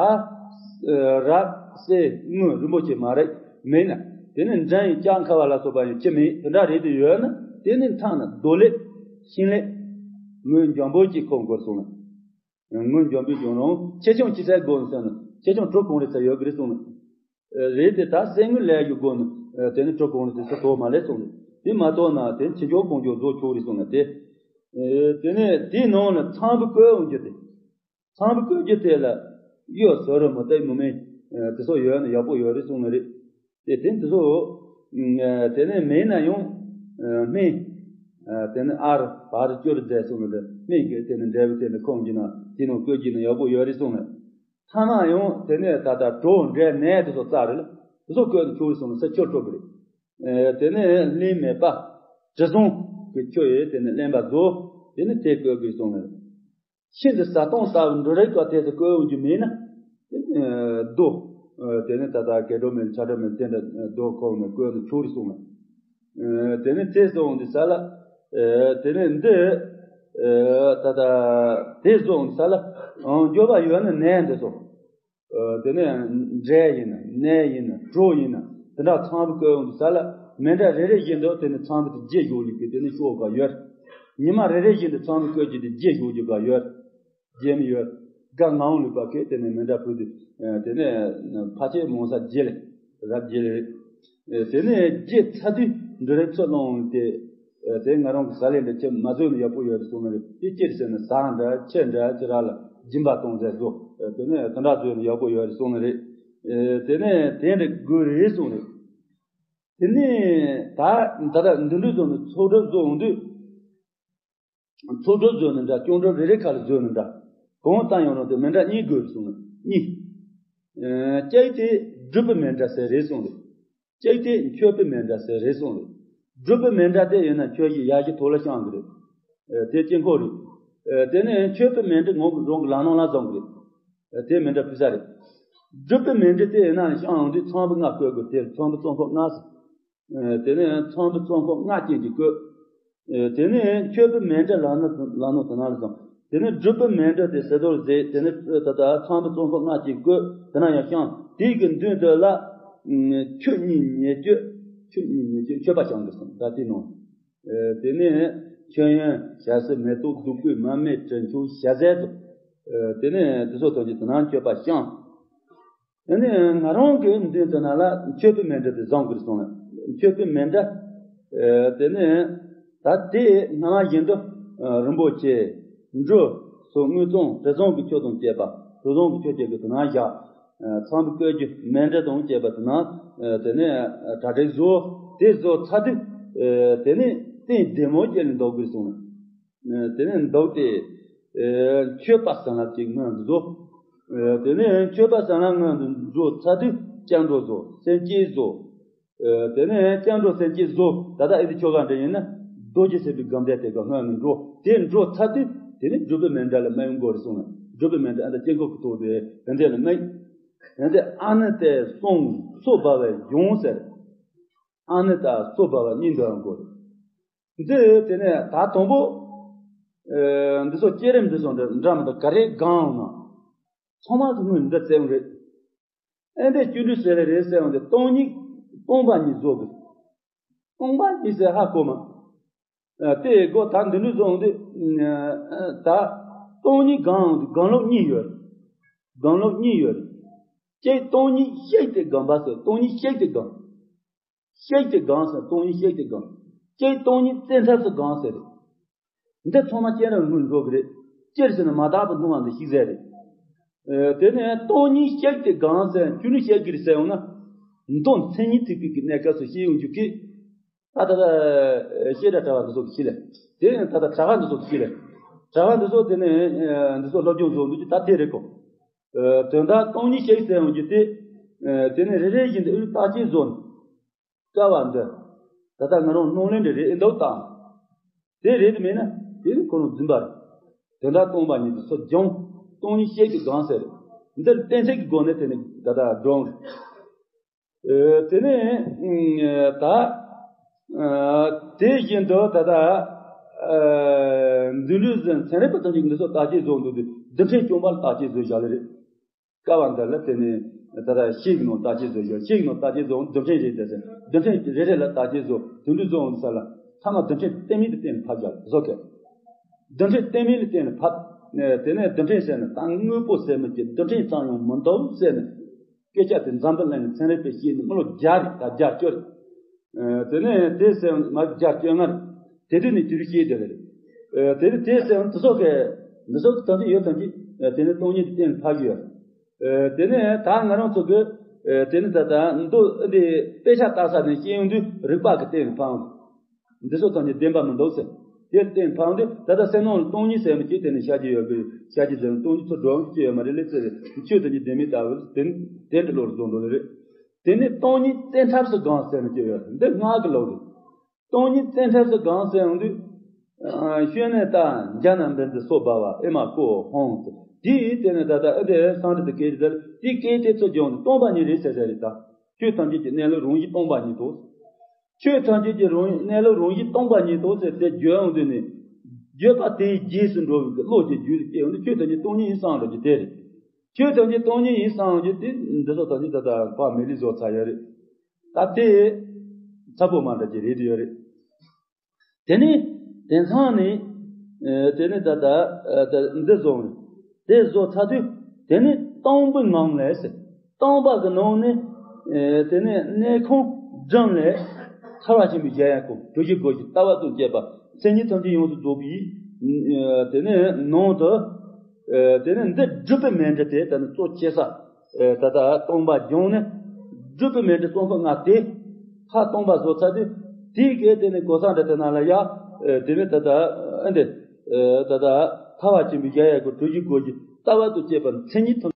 རག་གསེར་དངུལ་རིན་པོ་ཆེ་མ་རེད་མེད་ན་དེ་ནས་འགྲམ་ཡི་ལྕགས་འཁར་བ་ལ་སོགས་པ་ཡང་ཅི་མེད་དེ་འདྲ་རེད་དེ་ཡོད་ན་དེ་ནས་མཐའ་ན་རྡོ་ལེབ་ཤིང་ལེབ་དངུལ་འཇམ་པོ་ཅིག་ཁོ་དགོས་གསུངས་ལ། དངུལ་འཇམ་པོའི་གཞུང་རང་ཆེ་ཆུང་ཅི་ཟེར་དགོས་ཟེར་ན་ཆེ་ཆུང་གྲུ་གང་རེད་ཟེར་ཡོད་ཀྱི་རེད་གསུངས་ནས། རེད་དེ་ད་གསེར་དངུལ་ལས་ཡོད་དགོས་ནས་དེ་ནི་གྲུ་གང་རེད་ཟེར་དོགས་མ་ལས་གསུངས་ནས་དེ་མ་གཏོགས་ན་དེ་ཆེ་ཆུང་གང་ཆུང་བཟོ་ཆོག་རེད་གསུངས་ནས་དེ། དེ་ནས་དེའི་ནང་ལ་ཚངས་པའི་བཀོད་འོང་རྒྱུ་དེ། ཚངས་པའི་བཀོད་རྒྱུ་དེ་ལ་གཡུ་ཟེར་རོ་མོ་དེ་མོ་མེ་དེ་ཚོ་ཡོད་ན་ཡག་པོ་ཡོད་རེད་གསུངས་ནས་རེད། དེ་དེ་འདི་ཚོ། དེ་ནས་མེད་ན་ཡང་། སྨན། དེ་ནས་ཨར་བར་སྐྱོར་མཛད་སོང་ནས་སྨན་གྱི་དེ་ནས་འབྲས་བུ་དེ་ནས་ཁོང་གྱི་ན་དེ་ནང་བཀོད་ཀྱི་ན་ཡག་པོ་ཡོད་རེད་གསུངས་ནས། ཐ་མ་ཡང་དེ་ནས་ད་ལྟ་གྲོ་འབྲས་ནས་དེ་ཚོ་རྩ་རེད་ལ། དེ་ཚོ་བཀོལ་ནས་ཆོག་གི་སོང་ན་ས་ཆུ་སྤྲོ་གི་རེད། དེ་ནས་ལན་མེད་པ། དྲི་བཟང་གི་ཆུ་ཡིས་དེ་ནས་རླན་པ་བཟོ། དེ་ནས་དེ་བཀོལ་དགོས་སོང་ནས། ཤིན་ཏུ་བཟའ་བཏུང་ལྟ་བུ་འབྲུ་རིགས་ཀྱི་དེ་ཚོ་བཀོལ་འོང་རྒྱུ་མེད་ན། དེ་ནས་རྡོ། དེ་ནས་ད་ལྟ་གད་རྡོ་མེད་ཆ་འདྲ་མེད་དེ་འདྲ་རྡོ་ཁོག་ནས་བཀོལ་ནས་ཆུ་རེ་སོང་ནས། དེ་ནས་དེ་སོང་འདི་ས་ལ། དེ་ནས་འདི། ད་ལྟ་དེ་སོང་འདི་ས་ལ། འགྱོད་པ་ཡོད་ན་ནས་འདི་སོང་། དེ་ནས་འབྲས་ཡིན་ན་ནས་ཡིན་ན་གྲོ་ཡིན་ན་དེ་འདྲ་ཚང་བུ་བཀོལ་འོང་དུས་ས་ལ། མེ་འདྲ་རེ་རེ་བཞིན་དུ་དེ་ནས་ཚང་བུ་དེ་རྗེས་ཞུགས་ལུས་པའི་དེ་ནས་ཤོག་ག་ཡོད། ཉི་མ་རེ་རེ་བཞིན་དུ་ཚང་བུ་བཀོལ་རྒྱུ་དེ་རྗེས་ཞུགས་རྒྱུ་ག་ཡོད། རྗེས་མི་ཡོད། དགའ་ངང་ལུས་པ་ཁེ་དེ་ནས་མེ་འདྲ་ཕུལ་དུས། དེ་ནས་ཕ་ཆེ་མོ་ས་རྗེས་ལས་རབ་རྗེས་ལས། དེ་ནས་རྗེས་ཚ་དུས་འབྲུ་རིགས་ཚོ་ལོངས་ཏེ། དེ་ང་རང་གི་ཟ་ལེ་འདྲ་ཁྱེད་མ་བཟོས་ན་ཡག་པོ་ཡོད་རེད་གསུངས་ནི་རེད། དེ་ཅི་རེད་ཟེར་ན་ཟ་འདྲ་ཆེ་འདྲ་ཅི་ར་ལ་སྦྱིན་པ་གཏོང་མཛད་བཟོ། དེ་ནས་དེ་འདྲ་བཟོས་ན་ཡག་པོ་ཡོད་རེད་གསུངས་ནི་རེད། དེ་ནས་དེ་འདྲ་དགོས་རེད་གསུངས་རེད། དེ་ནས་ད་ད་ལྟ་འདི་འདྲ་བཟོ་ནི་ཚོགས་སྒྲུབ་བཟོ་འོང་དུས། ཚོགས་སྒྲུབ་བཟོས་ནི་འདྲ་སྐྱོང་སྒྲུབ་རེ་རེ་ཁ་ལ་བཟོས་ནི་འདྲ། གང་ལྟར་ཡང་རུང་དེ་མེ་འདྲ་གཉིས་དགོས་རེད་གསུངས་ནི་གཉིས། གཅིག་དེ་སྒྲུབ་པའི་མེ་འདྲ་ཟེར་རེད་གསུངས་རེད། གཅིག་དེ་མཆོད་པའི་མེ་འདྲ་ཟེར་རེད་གསུངས་རེད། སྒྲུབ་པའི་མེ་འདྲ་དེ་ཡིན་ན་ཁྱོད་ཀྱི་ཡ་གཞི་ཐོག་ལ་བཤམས་གི་རེད། དེ་དཀྱིལ་འཁོར་རེད། དེ་ནས་མཆོད་པའི་མེ་འདྲ་ངོ་རང་གི་ལག་ནང་ལ་བཟུང་གི་རེད། དེ་མེ་འདྲ་ཕུལ་ས་རེད། སྒྲུབ་པའི་མེ་འདྲ་དེ་ཡིན་ན་བཤམས་ཡོང་དུས་ཚངས་པའི་སྔགས་བཀོལ་དགོས། དེ་ཚངས་པའི་གཙོ་འཁོར་སྔགས་ཟེར། དེ་ནས་ཚངས་པའི་གཙོ་འཁོར་སྔགས་ཅན་གྱིས་བཀོད། དེ་ནས་མཆོད་པའི་མེ་འདྲ་ལག་ནང་ལག་ནང་དེ་ནང་ལ་བཟུང་། དེ་ནས་སྒྲུབ་པའི་མེ་འདྲ་དེ་ཟེར་དོར་བཟེད། དེ་ནས་ད་ལྟ་ཚངས་པའི་གཙོ་འཁོར་སྔགས་ཅན་བཀོད་དེ་ན་ཡང་བཤམས། དེ་གི་མདུན་དུ་ལ་ཆུ་གཉིས་ཉེར་སྤྱོད། ཆུ་གཉིས་ཉེར་སྤྱོད་མཆོད་པ་བཤམས་དགོས་སོང་ད་དེ་ནང་། དེ་ནས་མཆོད་ཡོན་ཞལ་ཟས་མེ་ཏོག་བདུག་སྤོས་མར་མེ་དྲི་མཆོག་ཞལ་ཟས་དང་། དེ་ནས་དེ་ཚོ་ཐམས་ཅད་དེ་ནང་མཆོད་པ་བཤམས། དེ་ནས་ང་རང་གི་མདུན་དུ་ན་ལ་མཆོད་པའི་མེ་འདྲ་དེ་བཟུང་གིར་སོང་ལ། མཆོད་པའི་མེ་འདྲ། དེ་ནས་ད་དེ་སྔ་མ་བཞིན་དུ་རིན་པོ་ཆེ། འབྲུ། སོགས་དངུལ་ཚོང་དྲི་བཟང་གི་ཆུ་དང་བཅས་པ་དྲི་བཟང་གི་ཆུ་བཅས་ཀྱི་དེ་ན་བཞག། ཚངས་པའི་བཀོད་རྒྱུ་མེ་འདྲ་དང་བཅས་པ་དེ་ན། དེ་ནས་གྲ་སྒྲིག་བཟོ། དེ་བཟོ་ཚར་དུས། དེ་ནས་སྟན་བདེ་མོ་བྱས་ནས་འདུག་དགོས་སོང་། དེ་ནས་འདུག་སྟེ། མཆོད་པ་བྱིན་རླབས་ཅིག་སྔོན་དུ་བཟོ། དེ་ནས་མཆོད་པ་བྱིན་རླབས་སྔོན་དུ་འགྲོ་ཚར་དུས་སྐྱབས་འགྲོ་བཟོ། སེམས་བསྐྱེད་བཟོ། དེ་ནས་སྐྱབས་འགྲོ་སེམས་བསྐྱེད་བཟོ། ད་ལྟ་ཨེ་འདི་ཆོ་ག་འདྲ་ཡིན་ན། རྡོ་རྗེ་སེམས་དཔའི་སྒོམ་བཟླས་དེ་ག་སྔོན་ནས་འགྲོ། དེ་འགྲོ་ཚར་དུས་དེ་ནས་སྒྲུབ་པའི་མེ་འདྲ་ལ་སྨན་དགོས་རེད་གསུངས་ནས། སྒྲུབ་པའི་མེ་འདྲ་ཨ་འདི་དཀྱིལ་འཁོར་གྱི་ཐོག་དེ་དེ་འདྲ་ལ་སྨན། དེ་འདྲ་ཨ་ནི་དེ་སོང་སོ་བ་བའི་ཡོང་ཟེར། ཨ་ནི་ད་སོ་བ་བ་གཉིས་འདོན་དགོས་རེད། འདི་དེ་ནས་ད་དང་པོ། འདི་ཚོ་བསྐྱེད་རིམ་འདི་ཚོ་འདྲ་འདྲ་མི་འདུག་ག་རེ་གང་ཡོང་ན། ཚང་མ་གི་སྔོན་འདི་བཙལ་རེད། ཨེ་འདི་བཅུ་འདྲུ་ཟེར་རེད་ཟེར་ཡོང་དེ་སྟོང་ཉིད་སྟོང་པ་ཉིད་བཟོ་དགོས། སྟོང་པ་ཉིད་ཟེར་ཧ་གོ་མ། དེ་གོ་ད་འདི་འདྲུ་བཟོ་ཡོང་དེ། ད་སྟོང་ཉིད་གང་ཡོང་དེ་གང་ལོག་གཉིས་ཡོད། གང་ལོག་གཉིས་ཡོད། གཅིག་སྟོང་ཉིད་གཤེགས་ཏེ་གང་པ་ཟེར། སྟོང་ཉིད་གཤེགས་ཏེ་གང་། གཤེགས་ཏེ་གང་ཟེར། སྟོང་ཉིད་གཤེགས་ཏེ་གང་། གཅིག་སྟོང་ཉིད་བཙན་ཐབས་སུ་གང་ཟེར། འདི་ཚང་མ་སྐྱེ་རབས་སྔོན་འགྲོ་གི་རེད། སྤྱིར་ཟེར་ན་མ་དག་པའི་སྣང་བ་འདི་ཤིག་ཟེར་རེད། དེ་ནས་སྟོང་ཉིད་གཤེགས་ཏེ་གང་ཟེར་བཅུ་འདྲུ་གཤེགས་ཀྱི་རེད་ཟེར་ཡོང་ན། མདོ་མཚན་ཉིད་ཐེག་པའི་གི་གནས་སྐབས་སུ་ཤེས་ཡོང་རྒྱུ་གི། ད་ལྟ་ད་བཤད་གྲྭ་གྲྭ་བ་འདི་ཚོ་གི་ཤེས་ལེ། དེ་ནས་ད་ལྟ་གྲྭ་པ་འདི་ཚོ་གི་ཤེས་ལེ། གྲྭ་པ་འདི་ཚོ་དེ་ནས་འདི་ཚོ་སློབ་སྦྱོང་བཟོ་འདུག་ཀྱི་ད་དེ་རེད་གོ། དོན་དག་སྟོང་ཉིད་གཤེགས་ཟེར་ཡོང་རྒྱུ་དེ། དེ་ནས་རེ་རེ་བཞིན་དུ་ཨུ་རུ་བརྟག་དཔྱད་བཟོ་ནས། དཀའ་བ་འདི། ད་ལྟ་ང་རང་སྣང་ལེན་འདྲ་རེད་ཨེ་འདུག་དང་། དེ་རེད་མེད་ན་དེ་ནི་ཁོ་རང་རྫུན་པ་རེད། དེ་འདྲ་སྟོང་པ་ཉིད་དུ་སོ་སྦྱོང་། སྟོང་ཉིད་གཤེགས་ཏེ་གང་ཟེར། འདིར་གཏན་ཚིགས་ཀྱི་སྒོ་ནས་དེ་ནི་ད་ལྟ་སྒྲུང་། དེ་ནི་ད་དེ་བཞིན་དུ་ད་ལྟ་འདི་འདྲའི་ཚན་རིག་པ་ཐམས་ཅད་འདི་ཚོ་བརྟག་དཔྱད་བཟོ་འདུག་དུས་རྡུལ་ཕྲན་སྐྱོང་བར་བརྟག་དཔྱད་བཟོ་བཞག་ལེ་རེད། སྐབས་འདི་ལ་དེ་ནས་ད་ལྟ་ཤེས་ཀྱི་ནང་བརྟག་དཔྱད་བཟོ་ཞོར་ཤེས་ཀྱི་ནང་བརྟག་དཔྱད་བཟོ་རྡུལ་ཕྲན་རེད་དེ་ཟེར། རྡུལ་ཕྲན་རེ་རེ་ལ་བརྟག་དཔྱད་བཟོ་དོན་འདུས་བཟོ་འོང་ས་ལ་ཐ་མ་རྡུལ་ཕྲན་རྟེན་མིན་དུ་བརྟེན་ནས་ཕབ་བཞག་བཟོ་མཁན། རྡུལ་ཕྲན་རྟེན་མིན་ལ་བརྟེན་ནས་ཕབ། དེ་ནས་རྡུལ་ཕྲན་ཟེར་ན་ད་དངོས་པོ་ཟེར་མི་གྱི་རྡུལ་ཕྲན་ཙམ་ཡང་མི་འདུག་ཟེར་ནས་སྐད་ཆ་དེ་འཛམ་བུ་གླིང་ནས་ཚན་རིག་པས་བཤད་ནས་མི་ལོ་བརྒྱ་རེད་ད་བརྒྱད་ཅུ་རེད། དེ་ནས་དེ་ཟེར་མ་བརྒྱད་ཅུ་ལྔ་རེད། དེ་དུས་ནས་དུས་རྒྱུན་བཤད་དེ་རེད། དེ་ནས་དེ་ཟེར་དུ་སོགས་ཀྱི་འདི་སོགས་ཀྱི་དོན་དུ་ཡོད་དམ་གྱི། དེ་ནས་སྟོང་ཉིད་དུ་བརྟེན་ཕབ་ཀྱི་ཡོད། དེ་ནས་ད་ང་རང་ཚོ་གི། དེ་ནས་ད་ལྟ་མདོ་འདི་དཔེ་ཆ་ལྟ་ས་ནས་ཤེས་ཡོང་དུས་རིགས་པ་གི་སྟེང་ནས་ཕབ། འདི་སོགས་དོན་གྱི་བདེན་པ་མི་འདུག་ཟེར། དེར་བརྟེན་ཕངས་ཏེ་ད་ལྟ་སེམས་ནང་ལ་སྟོང་ཉིད་ཟེར་མི་གཅིག་དེ་ནི་ཤཱཀྱ་ཡོད་པའི་ཤཱཀྱ་ཟེར་ནི་སྟོང་ཉིད་ཚུར་སྒྲོལ་གཅིག་ཡོད་མ་རེད་ལས་ཟེར་ཆོས་ཐམས་ཅད་བདེན་མེད་ལྟ་བུ་དེ་དེ་འདྲ་བློར་བཟུང་འགྲོ་ལེ་རེད། དེ་ནི་སྟོང་ཉིད་བཙན་ཐབས་སུ་སྒང་ཟེར་ནི་གཅིག་ཡོད་འདི་སྔགས་ཀྱི་ལུགས་རེད། སྟོང་ཉིད་བཙན་ཐབས་སུ་སྒང་ཟེར་ཡོང་དུས། ཤོན་ནས་ད་འཇའ་ན་འབེབས་འདི་སོ་སྦ་བ་ཨེ་མ་ཀོ་ཧོང་ཟེར་དེའི་དེ་ནི་ད་ལྟ་ཨེ་དེ་སང་དེ་དེ་སྐད་དེ་དེ་སྐད་དེ་ཚོ་སྦྱོང་ནས་སྟོང་པ་ཉིད་རེད་ཟེར་ཟེར་རེད་ད། ཆོས་ཐམས་ཅད་ཀྱི་གནས་ལུགས་རང་བཞིན་སྟོང་པ་ཉིད་དོ། ཆོས་ཐམས་ཅད་ཀྱི་རང་གནས་ལུགས་རང་བཞིན་སྟོང་པ་ཉིད་དོ་ཟེར་དེ་བརྗོད་ཡོང་དུས་ནི། བརྗོད་པ་དེའི་རྗེས་སུ་འགྲོ་བའི་བློ་གྱི་རྒྱུད་ལ་སྐྱེ་ཡོང་དུས་ཆོས་ཐམས་ཅད་སྟོང་ཉིད་ཡིན་བསམ་འགྲོ་རྒྱུ་དེ་རེད། ཆོས་ཐམས་ཅད་སྟོང་ཉིད་ཡིན་བསམ་རྒྱུ་དེ་འདི་ཚོ་ཐམས་ཅད་ད་ལྟ་ཕ་མེ་ལི་བཟོ་ཚར་ཡོད་རེད། ད་དེ་ཚ་པོ་མ་འདྲ་ཅིག་རེད་ཡོད་རེད། དེ་ནི་དེང་སང་ནི་དེ་ནི་ད་ལྟ་འདི་བཟོ་དེ་བཟོ་ཚར་དུས་དེ་ནི་སྟོང་པའི་ངང་ལས་ཟེར། སྟོང་པ་གི་ནང་ནས། ཨེ་དེ་ནས་གནས་ཁང་སྒྲུབ་ལས་ཐར་བ་ཆེན་པོའི་གཞལ་ཡས་ཁང་གྲུ་བཞི་སྒོ་བཞི་ལྟ་བ་དང་བཅས་པ་མཚན་ཉིད་ཐམས་ཅད་ཡོངས་སུ་རྫོགས་པའི། ཨེ་དེ་ནས་ནང་དུ། ཨེ་དེ་ནས་འདི་སྒྲུབ་པའི་མཎྜལ་དེ་ད་ནི་གཙོ་ཆེ་ས། ཨེ་ད་ལྟ་སྟོང་པ་སྦྱོང་ནས་སྒྲུབ་པའི་མཎྜལ་རྩོམ་པ་ལྔ་སྟེ། ཁ་སྟོང་པ་བཟོ་ཚར་དུས་དེའི་གེ་དེ་ནས་གོ་ས་འདྲ་དེ་ན་ལ་ཡ། ཨེ་དེ་ནས་ད་ལྟ་ཨེ་འདི། ཨེ་ད་ལྟ་ཐར་བ་ཆེན་པོའི་གཞལ་ཡས་ཁང་གྲུ་བཞི་སྒོ་བཞི་ལྟ་བ་དང་བཅས་པ་མཚན་ཉིད་ཐམས།